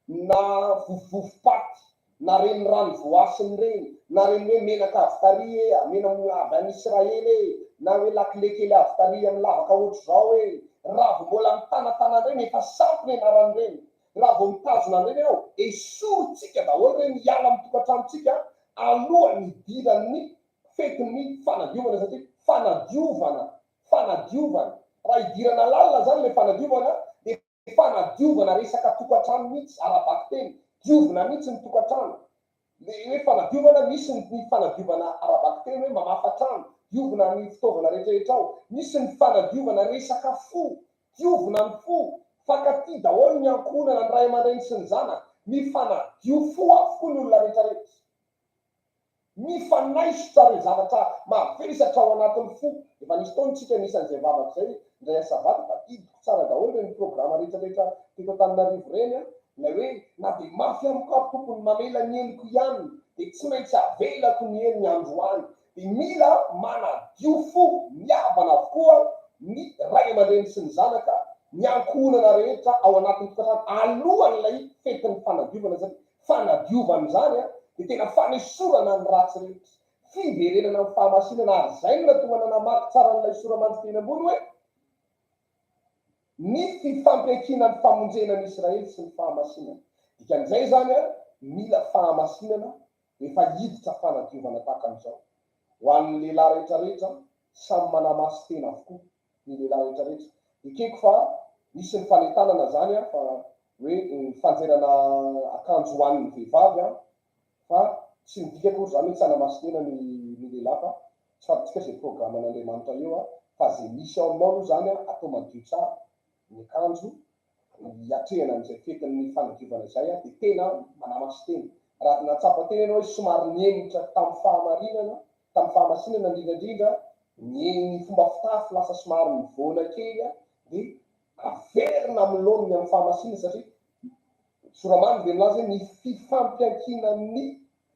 na vovovovom-paty, na reny rano voasina ireny, na reny hoe menaka avy tary e, mena avy any Israely e, na hoe lakile kely avy tary amin'ny lavaka ohatr'izao e, raha vao mbola mitanatana an'ireny, efa sampy ny anaran'ireny. Raha vao mitazona an'ireny ianao, esorintsika daholo ireny hiala amin'ny tokantranontsika alohan'ny hidiran'ny fetin'ny fanadiovana satria fanadiovana, fanadiovana, raha hidirana lalina izany ilay fanadiovana dia fanadiovana resaka tokantrano mihitsy, ara-bakiteny, diovina mihitsy ny tokantrano, Le hoe fanadiovana, misy ny fanadiovana ara-bakiteny hoe mamafa trano, diovina ny fitaovana rehetrarehetra ao. Misy ny fanadiovana resaka fo, diovina ny fo, fankatia daholo ny ankohonana, ny ray aman-dreny sy ny zanaka. Mifanadio fo avokoa ny olona rehetrarehetra. Mifanaisotra ireo zavatra mavesatra ao anatin'ny fo. Efa nisy fotoana isika nisy an'izay vavaka izay indray asabata, tadidiko tsara daholo ireny programa rehetrarehetra teto Antananarivo ireny an. Ilay hoe na dia mafy amiko ary Tompo ny mamela ny heloko ihany dia tsy maintsy avelako ny helony androany. Dia mila manadio fo mihavana avokoa ny ray aman-dreny sy ny zanaka ny ankohonana rehetra ao anatin'ny tokantrano alohan'ilay fetin'ny fanadiovana satria fanadiovana izany dia tena fanesorana ny ratsy rehetra, fiverenana amin'ny fahamasinana ary izay no nahatonga namaky tsara an'ilay sora-mantsy teny ambony hoe ny fifampiankinan'ny famonjena an'i Israely sy ny fahamasinana. Dikan'izay izany mila fahamasinana rehefa hiditra fanadiovana tahaka an'izao. Ho an'ny lehilahy rehetra rehetra, samy manamasin-tena avokoa ny lehilahy rehetra rehetra. Ekeko fa misy ny fanentanana izany fa hoe ny fanjerana akanjo ho an'ny vehivavy fa tsy midika akory izany hoe tsy hanamasin-tena ny ny lehilahy fa tsy fantatsika izay programan'Andriamanitra eo fa izay misy ao aminao aloha izany atao madio tsara ny akanjo hiatrehana an'izay fetin'ny fanadiovana izay dia tena manamasin-tena. Raha nahatsapa tena ianao hoe somary nihemotra tamin'ny fahamarinana, tamin'ny fahamasinana indrindra indrindra, ny ny fomba fitafy lasa somary mivoana kely dia averina amin'ny laoniny amin'ny fahamasinana satria Soramandry dia milaza hoe ny fifampiankinan'ny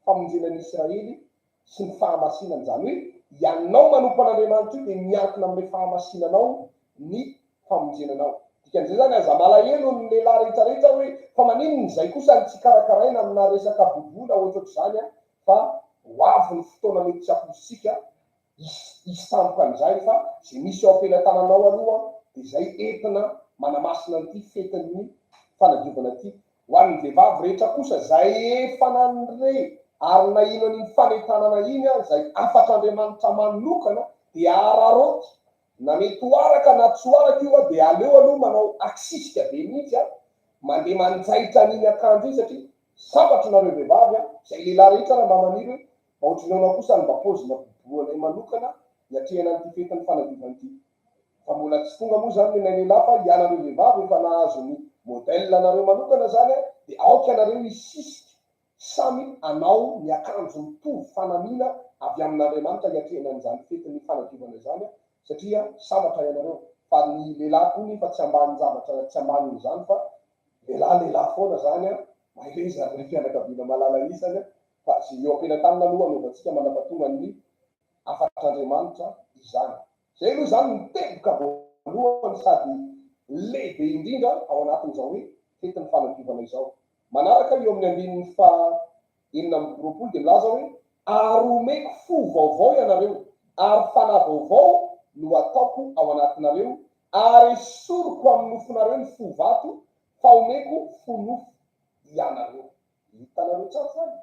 famonjena ny Isiraely sy ny fahamasinana. Izany hoe ianao manompo an'Andriamanitra io dia miankina amin'ilay fahamasinanao ny famonjena anao. Dikan'izay izany aza malahelo ny lehilahy rehetra rehetra hoe fa maninona izay kosa no tsy karakaraina amina resaka bobo na ohatrohatr'izany fa ho avy ny fotoana mety tsy hampoizintsika hisy hisy tampoka an'izay fa izay misy eo am-pelatananao aloha dia izay entina manamasina an'ity fetin'ny fanadiovana ity. Ho an'ny vehivavy rehetra kosa izay efa nandre ary naheno an'iny fanentanana iny izay hafatr'Andriamanitra manokana dia araraoty na mety ho araka na tsy ho araka io dia aleo aloha manao aksisika be mihitsy mandeha manjaitra an'iny akanjo iny satria sambatra nareo vehivavy izay lehilahy rehetra raha mba maniry hoe Mba ohatry ny ahoana kosa ny mba paozina bobohanay manokana hiatrehana an'ity fetin'ny fanadiovana ity? Fa mbola tsy tonga moa izany ny anay lehilahy fa ianareo vehivavy efa nahazo ny modèle anareo manokana izany an, dia aoka ianareo hisisika samy hanao ny akanjo mitovy fanamiana avy amin'Andriamanitra hiatrehana an'izany fetin'ny fanadiovana izany an, satria sambatra ianareo. Fa ny lehilahy koa nefa tsy ambanin-javatra tsy ambanin'izany fa lehilahy lehilahy foana izany an, mahereza ry fianakaviana malala isany an. Fa izay eo am-pelatanana aloha anaovantsika mandra-pahatonga ny hafatr'Andriamanitra izany. Izay aloha izany ny teboka voalohany sady lehibe indrindra ao anatin'izao hoe fetin'ny fanadiovana izao. Manaraka eo amin'ny andininy faha 26 dia milaza hoe, Ary homeko fo vaovao ianareo, ary fanahy vaovao no hataoko ao anatinareo, ary esoriko amin'ny nofonareo ny fo vato, fa homeko fo nofo ianareo. Hitanareo tsara izany?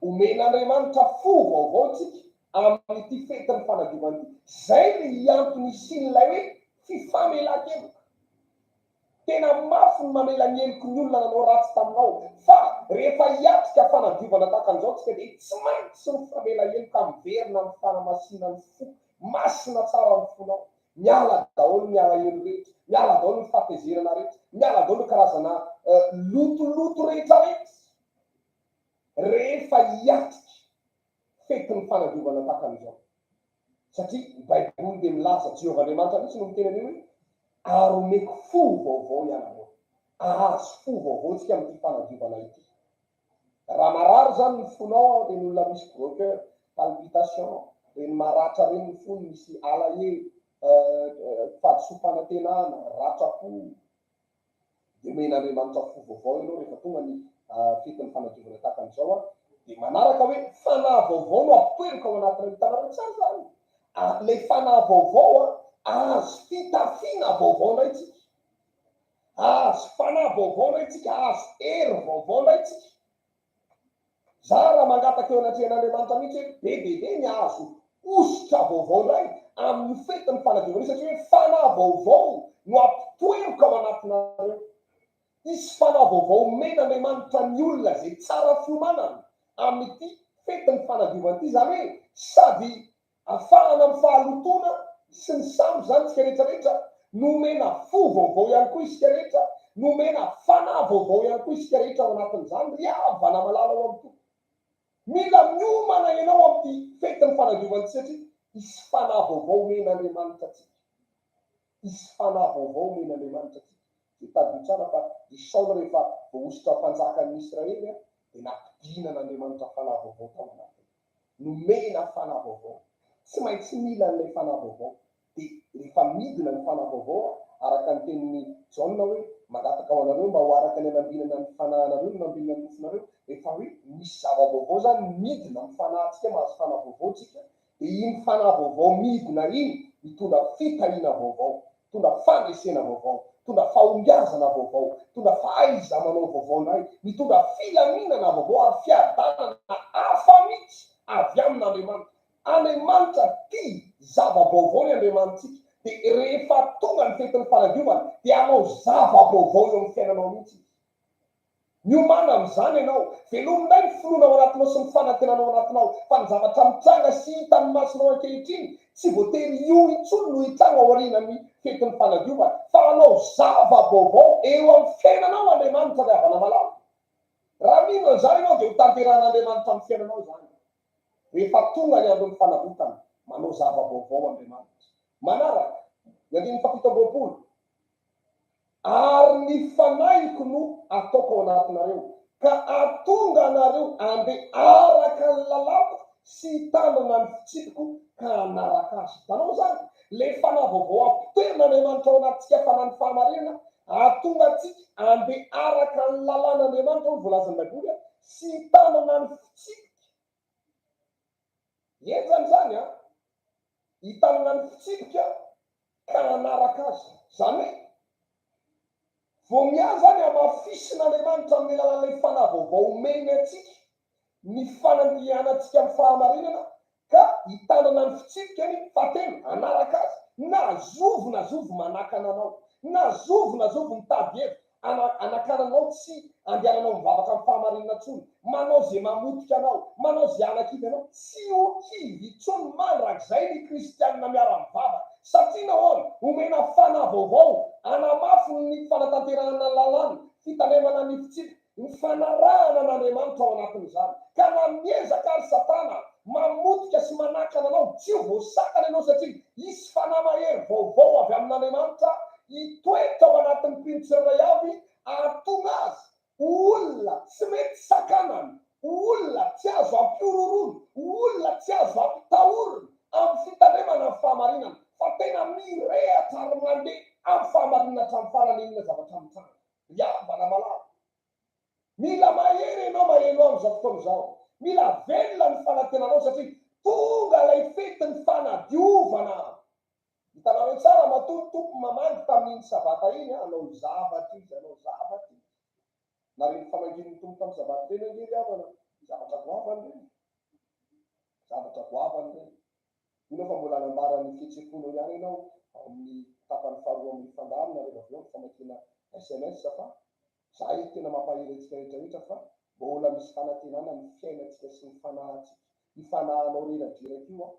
Omen'Andriamanitra fo vaovao isika amin'ity fetin'ny fanadiovana ity. Izay ilay antony hisian'ilay hoe fifamelan-keloka. Tena mafy ny mamela ny heloky ny olona nanao ratsy taminao, fa rehefa hiatrika fanadiovana tahaka an'izao isika dia tsy maintsy mifamela heloka miverina amin'ny fanamasinan'ny fo. Masina tsara ny fonao. Miala daholo ny alahelo rehetra, miala daholo ny fahatezerana rehetra, miala daholo ny karazana lotoloto rehetra rehetra rehefa hiatrika fetin'ny fanadiovana tahaka an'izao. Satria ny Baiboly dia milaza, Jehovah Andriamanitra mihitsy no miteny an'io hoe, Ary omeko fo vaovao ianareo. Ahazo fo vaovao isika amin'ity fanadiovana ity. Raha marary zany ny fonao an, reny olona misy gros coeur, palpitation, reny maratra reny ny fony, misy alahelo, fahadisoam-panantenana, ratram-po, dia omen'Andriamanitra fo vaovao ianao rehefa tonga ny fetin'ny fanadiovana tahaka an'izao an, dia manaraka hoe fanahy vaovao no ampitoeriko ao anatinareo, hitanareo tsara zany? Ilay fanahy vaovao an, azo fitafiana vaovao indray tsika. Azo fanahy vaovao indray tsika, azo hery vaovao indray tsika. Za raha mangataka eo anatrehan'Andriamanitra mihitsy hoe be dia be ny azo hosotra vaovao indray amin'io fetin'ny fanadiovana io satria hoe fanahy vaovao no ampitoeriko ao anatinareo. Hisy fanahy vaovao omen'Andriamanitra ny olona izay tsara fiomanana amin'ity fetin'ny fanadiovana ity, izany hoe sady Afahana amin'ny fahalotoana sy ny sambo izany isika rehetra rehetra, nomena fo vaovao ihany koa isika rehetra, nomena fanahy vaovao ihany koa isika rehetra ao anatin'izany ry havana malala ao amin'ny Tompo. Mila miomana ianao amin'ity fetin'ny fanadiovana ity satria hisy fanahy vaovao omen'Andriamanitra antsika. Hisy fanahy vaovao omen'Andriamanitra antsika. Dia tadidio tsara fa i Saoly rehefa voahosotra mpanjakan'ny Israely dia nampidinan'Andriamanitra fanahy vaovao tao anatiny. Nomena fanahy vaovao. Tsy maintsy mila an'ilay fanahy vaovao. Dia rehefa midina ny fanahy vaovao, araka ny tenin'i Jaona hoe, Mangataka ho anareo mba ho araka ny anambinana ny fanahinareo no nambinina ny nofonareo. Rehefa hoe misy zava-baovao izany midina amin'ny fanahintsika, mahazo fanahy vaovao isika, dia iny fanahy vaovao midina iny mitondra fitahiana vaovao, mitondra fandresena vaovao, mitondra fahombiazana vaovao, mitondra fahaiza-manao vaovao indray, mitondra filaminana vaovao ary fiadanana hafa mihitsy avy amin'Andriamanitra. Andriamanitra tia zava-baovao ny Andriamanitsika, dia rehefa tonga ny fetin'ny fanadiovana dia hanao zava-baovao eo amin'ny fiainanao mihitsy Izy. Miomàna amin'izany ianao. Velomy indray ny finoana ao anatinao sy ny fanantenana ao anatinao fa ny zavatra mitranga sy hitan'ny masonao ankehitriny tsy voatery io intsony no hitranga aorianan'ny fetin'ny fanadiovana fa hanao zava-baovao eo amin'ny fiainanao Andriamanitra ry havana malala. Raha mino an'izany ianao dia ho tanterahan'Andriamanitra amin'ny fiainanao izany. Rehefa tonga ny andron'ny fanavotana, manao zava-baovao Andriamanitra. Manaraka, ny andininy fahafito amby 20, Ary ny Fanahiko no ataoko ao anatinareo, ka hahatonga anareo handeha araka ny lalàko sy hitandrina ny fitsipiko ka hanaraka azy. Hitanao izany? Ilay fanahy vaovao ampitoerin'Andriamanitra ao anatintsika, fanahin'ny fahamarinana, hahatonga antsika handeha araka ny lalàn'Andriamanitra, hoy ny voalazan'ny Baiboly, sy hitandrina ny fitsipika. Henjana izany an! Hitandrina ny fitsipika ka hanaraka azy. Izany hoe, vao miahy izany hamafisin'Andriamanitra amin'ny alalan'ilay fanahy vaovao omeny antsika ny fanandihanantsika amin'ny fahamarinana ka hitandrina ny fitsipikany fahatelo, hanaraka azy, na zovy na zovy manakana anao, na zovy na zovy mitady hevitra hanakanana anao tsy handehananao mivavaka amin'ny fahamarinana intsony, manao izay mamotika anao, manao izay hanakivy anao, tsy ho kivy intsony mandrakizay ny kristianina miara-mivavaka. Satria nahoana? Omena fanahy vaovao hanamafy ny fanatanterahana ny lalàna, fitandremana ny fitsipika, ny fanarahana an'Andriamanitra ao anatin'izany. Ka na miezaka ary Satana mamotika sy manakana anao, tsy ho voasakana ianao satria hisy fanahy mahery vaovao avy amin'Andriamanitra hitoetra ao anatin'ny mpino tsirairay avy hahatonga azy ho olona tsy mety sakanana, ho olona tsy azo ampihorohoroana, ho olona tsy azo ampitahorina amin'ny fitandremana ny fahamarinana, fa tena mirehatra ary mandeha amin'ny fahamarinana hatramin'ny farany inona zavatra mitranga. Ry havana malala, mila mahery ianao maheno ahy amin'izao fotoana izao. Mila velona ny fanantenanao satria tonga ilay fetin'ny fanadiovana. Hitanareo tsara matoa ny Tompo mamangy tamin'iny sabata iny, hanao zavatra izy, hanao zavatra izy. Na ireny famangian'ny Tompo tamin'ny sabata ireny ange ry havana, zavatra goavana ireny. Zavatra goavana ireny. Mino aho fa mbola hanambara ny fihetseham-ponao ihany ianao ao amin'ny tapany faharoa amin'ny fandaharana rehefa avy eo ny famakiana sms fa za eto tena mampahery antsika rehetra rehetra fa mbola misy fanantenana ny fiainantsika sy ny fanahintsika. Io fanahinao reradreraka io an,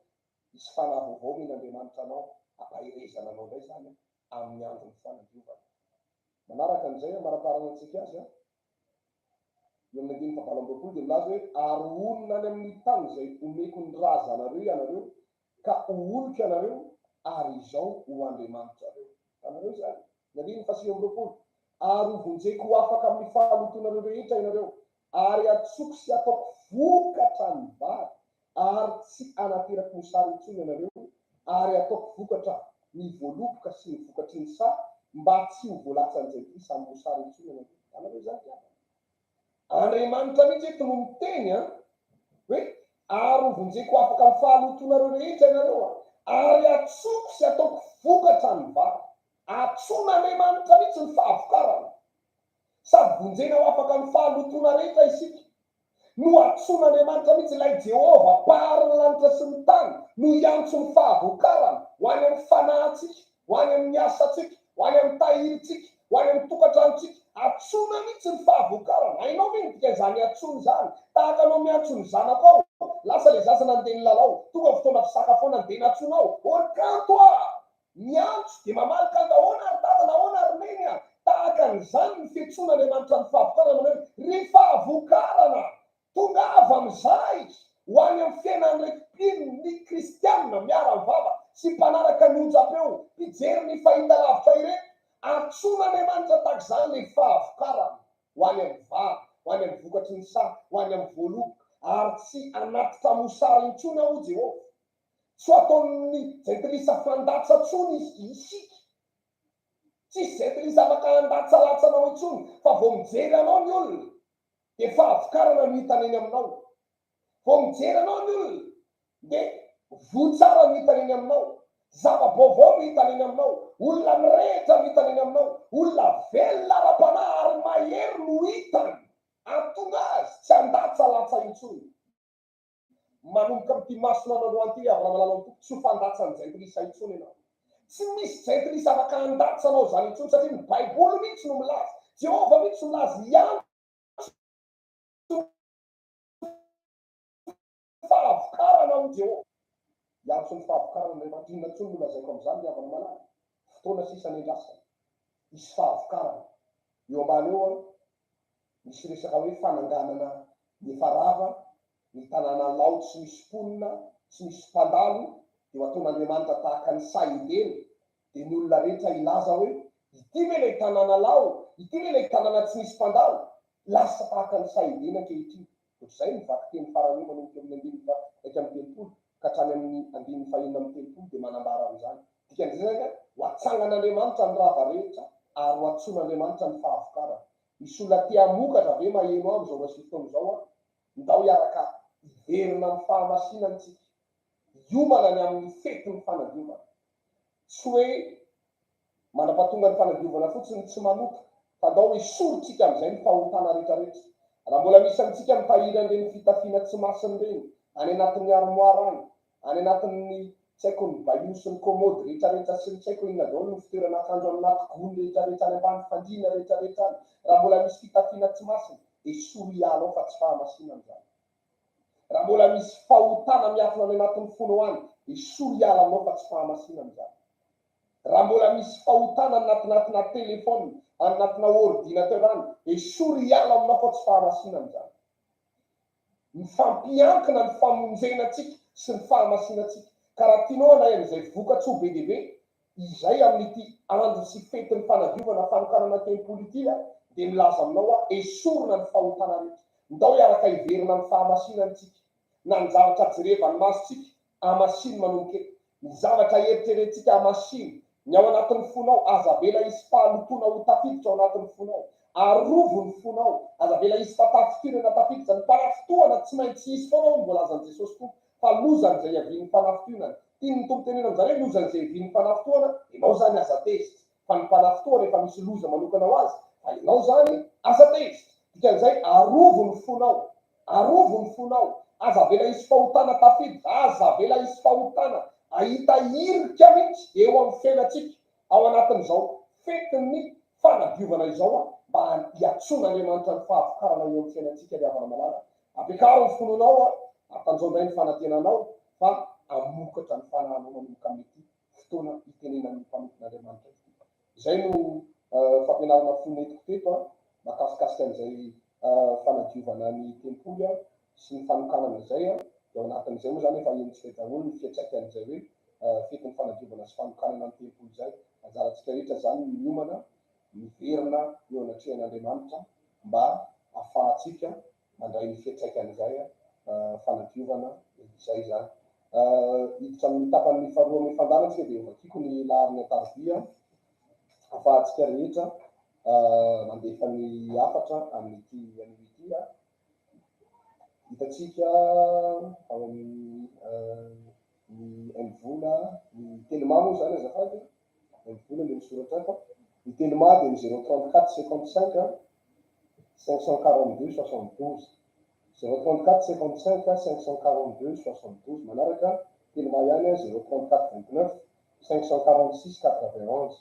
hisy fanahy vaovao omen'Andriamanitra anao hampaherezana anao indray izany amin'ny andron'ny fanadiovana. Manaraka an'izay amaraparana antsika azy an. Eo amin'ny andininy fahavalo amby 20 dia milaza hoe, Ary honina any amin'ny tany izay omeko ny razanareo ianareo, ka ho oloko ianareo, ary Izaho ho Andriamanitrareo. Hitanareo izany? Ny andininy faha-29, Ary hovonjeko ho afaka amin'ny fahalotoanareo rehetra ianareo, ary hatsoko sy hataoko vokatra ny vary, ary tsy hanaterako mosary intsony ianareo, ary hataoko vokatra ny voaloboka sy ny vokatry ny saha, mba tsy ho voalatsan'izay tia samy mosary intsony ianareo. Hitanareo izany ry havana? Andriamanitra mihitsy eto no miteny an, hoe, Ary hovonjeko afaka amin'ny fahalotoanareo rehetra ianareo, ary hatsoko sy hataoko vokatra ny vary. Antsoin'Andriamanitra mihitsy ny fahavokarana. Sady vonjena ho afaka amin'ny fahalotoana rehetra isika. Nohantsoin'Andriamanitra mihitsy ilay Jehovah, Mpahary ny lanitra sy ny tany, no hiantso ny fahavokarana ho any amin'ny fanahintsika, ho any amin'ny asantsika, ho any amin'ny tahirintsika, ho any amin'ny tokantranontsika. Antsoina mihitsy ny fahavokarana. Hainao ve ny dikan'izany antsoina izany? Tahaka anao miantso ny zanakao, lasa ilay zaza nandeha nilalao, tonga ny fotoana fisakafoanany dia nantsoinao, Ry kanto a! Miantso dia mamaly ka nahoana ry dada nahoana ry neny a! Tahaka an'izany ny fiantsoan'Andriamanitra ny fahavokarana manao hoe ry fahavokarana tongava amin'izay ho any amin'ny fiainan'ireto mpino ny kristianina miara-mivavaka sy mpanaraka ny onjam-peo mpijery ny fahitalavitra ireto antsoin'Andriamanitra tahaka izany ilay fahavokarana ho any amin'ny vary ho any amin'ny vokatry ny saha ho any amin'ny voaloboka ary tsy hanatitra mosary intsony aho hoy Jehovah. Tsy ho ataon'ny jentilisa fandatsa tsony isika. Tsisy jentilisa afaka handatsalatsa anao intsony fa vao mijery anao ny olona dia fahavokarana no hitany eny aminao. Vao mijery anao ny olona dia voa tsara no hitany eny aminao. Zava-baovao no hitany eny aminao. Olona mirehitra no hitany eny aminao. Olona velona ara-panahy ary mahery no hitany. Hahatonga azy tsy handatsalatsa intsony. Manomboka amin'ity masonao androany ity ry havana malala ny Tompo, tsy ho fandatsan'ny jentilisa intsony ianao. Tsy misy jentilisa afaka handatsa anao izany intsony satria ny Baiboly mihitsy no milaza, Jehovah mihitsy no milaza, hiantso ny fahavokarana hoy Jehovah. Hiantso ny fahavokarana Andriamanitra. Inona intsony no lazaiko amin'izany ry havana malala? Fotoana sisa niandrasana. Hisy fahavokarana. Eo ambany eo an, misy resaka hoe fananganana ny efa rava, ny tanàna lao tsy misy mponina, tsy misy mpandalo, dia ho ataon'Andriamanitra tahaka ny saha Edena, dia ny olona rehetra hilaza hoe, Ity ve ilay tanàna lao? Ity ve ilay tanàna tsy nisy mpandalo? Lasa tahaka ny saha Edena ankehitriny. Ohatr'izay ny vakiteny farany eo manomboka eo amin'ny andininy faha 31 ka hatrany amin'ny andininy faha 36 dia manambara an'izany. Dikan'izay izany ho atsangan'Andriamanitra ny rava rehetra ary ho antsoin'Andriamanitra ny fahavokarana. Misy olona te hamokatra ve maheno ahy amin'izao ora sy fotoana izao an? Ndao hiaraka hiverina amin'ny fahamasinana isika, hiomana ny amin'ny fetin'ny fanadiovana. Tsy hoe Mandra-pahatonga ny fanadiovana fotsiny tsy manota, fa ndao esorintsika amin'izay ny fahotana rehetrarehetra. Raha mbola misy amintsika mitahiry an'ireny fitafiana tsy masina ireny, any anatin'ny armoire any, any anatin'ny tsy haiko ny bahut sy ny commode rehetrarehetra sy ny tsy haiko inona daholo ny fitoerana akanjo any anaty gony rehetrarehetra any ambany fandriana rehetrarehetra any, raha mbola misy fitafiana tsy masina, esory hiala ao fa tsy fahamasinana izany. Raha mbola misy fahotana miafina any anatin'ny fonao any, esory hiala aminao fa tsy fahamasinana izany. Raha mbola misy fahotana any anatinà téléphone, any anatinà ordinateur any, esory hiala aminao fa tsy fahamasinana izany. Mifampiankina ny famonjena antsika sy ny fahamasinantsika. Ka raha tianao handray an'izay vokatsoa be dia be izay amin'ity andro sy fetin'ny fanadiovana fanokanana tempoly ity aho, dia milaza aminao aho, esorina ny fahotana rehetra. Ndao hiaraka hiverina amin'ny fahamasinana isika. Na ny zavatra jerevan'ny masontsika, hamasino manomboka eto. Ny zavatra eritreretintsika hamasino. Ny ao anatin'ny fonao, aza avela hisy fahalotoana ho tafiditra ao anatin'ny fonao. Arovo ny fonao, aza avela hisy fatafitinana tafiditra. Ny fanafintohana tsy maintsy hisy foana hoy ny voalazan'i Jesosy Tompo, fa lozan'izay hiavian'ny fanafintohinana. Tian'ny Tompo tenenina amin'izany hoe lozan'izay hiavian'ny fanafintohana, ianao izany aza tezitra. Fa ny mpanafintohana efa misy loza manokana ho azy, fa ianao izany aza tezitra. Dikan'izay, arovo ny fonao. Arovo ny fonao. Aza avela hisy fahotana tafiditra. Aza avela hisy fahotana hahita hirika mihitsy eo amin'ny fiainantsika ao anatin'izao fetin'ny fanadiovana izao mba hiantsoan'Andriamanitra ny fahavokarana eo amin'ny fiainantsika ry havana malala. Ampiakaro ny finoanao, atanjao indray ny fanantenanao fa hamokatra ny fanahinao manomboka amin'ity fotoana itenenan'ny mpanompon'Andriamanitra ity. Izay no fampianarana fohy nentiko teto mahakasikasika an'izay fanadiovana ny tempoly sy ny fanokanana izay. Dia ao anatin'izay moa izany efa henontsika daholo ny fiantraikan'izay hoe fetin'ny fanadiovana sy fanokanana ny tempoly izay. Anjarantsika rehetra izany ny miomana miverina eo anatrehan'Andriamanitra mba hahafahantsika mandray ny fiantraikan'izay fanadiovana izay izany. Hiditra amin'ny tapany faharoa amin'ny fandaharana isika dia hovakiko ny laharana an-tarobia ahafahantsika rehetra mandefa ny hafatra amin'ity anio ity. Hitantsika ao amin'ny ny MVola, ny Telma moa izany azafady, MVola ilay misoratra ato. Ny Telma dia ny 034 55 542 72. 034 55 542 72. Manaraka Telma ihany 034 29 546 91.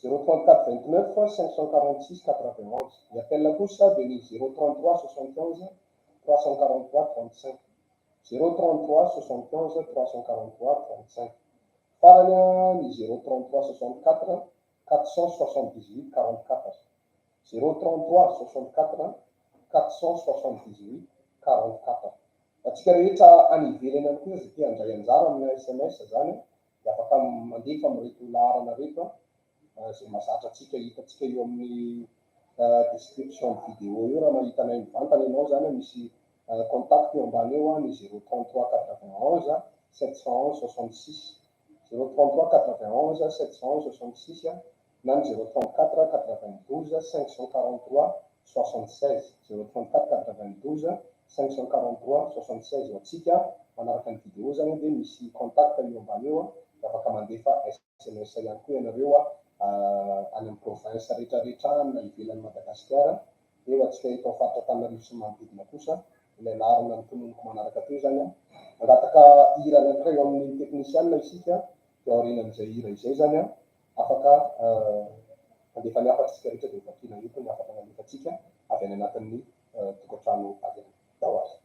034 29 546 91. Ny Airtel kosa dia ny 033 71 343 35. 033 71 343 35. Farany ny 033 64 478 44. 033 64 478 44. Antsika rehetra any ivelany any kosa izay te handray anjara amina sms izany dia afaka mandefa amin'ireto laharana ireto izay mahazatra antsika hitantsika eo amin'ny description vidéo eo raha mahita anay mivantana ianao izany misy contact eo ambany eo ny 033 91 711 66 033 91 711 66. na ny 034 92 543 76, 034 92 543 76. Ho antsika manaraka ny vidéo zany dia misy contact eo ambany eo, dia afaka mandefa SMS ihany koa ianareo any amin'ny province rehetrarehetra any na ivelan'i Madagasikara. Dia ho antsika eto amin'ny faritra Antananarivo sy ny manodidina kosa, ilay laharana notononiko manaraka teo izany. Mangataka hira anankiray eo amin'ny teknisianina isika, dia aorianan'izay hira izay izany afaka handefa ny hafatra isika rehetra, dia hovakiana eto ny hafatra nalefantsika avy any anatin'ny tokantrano avy any. Tao ary.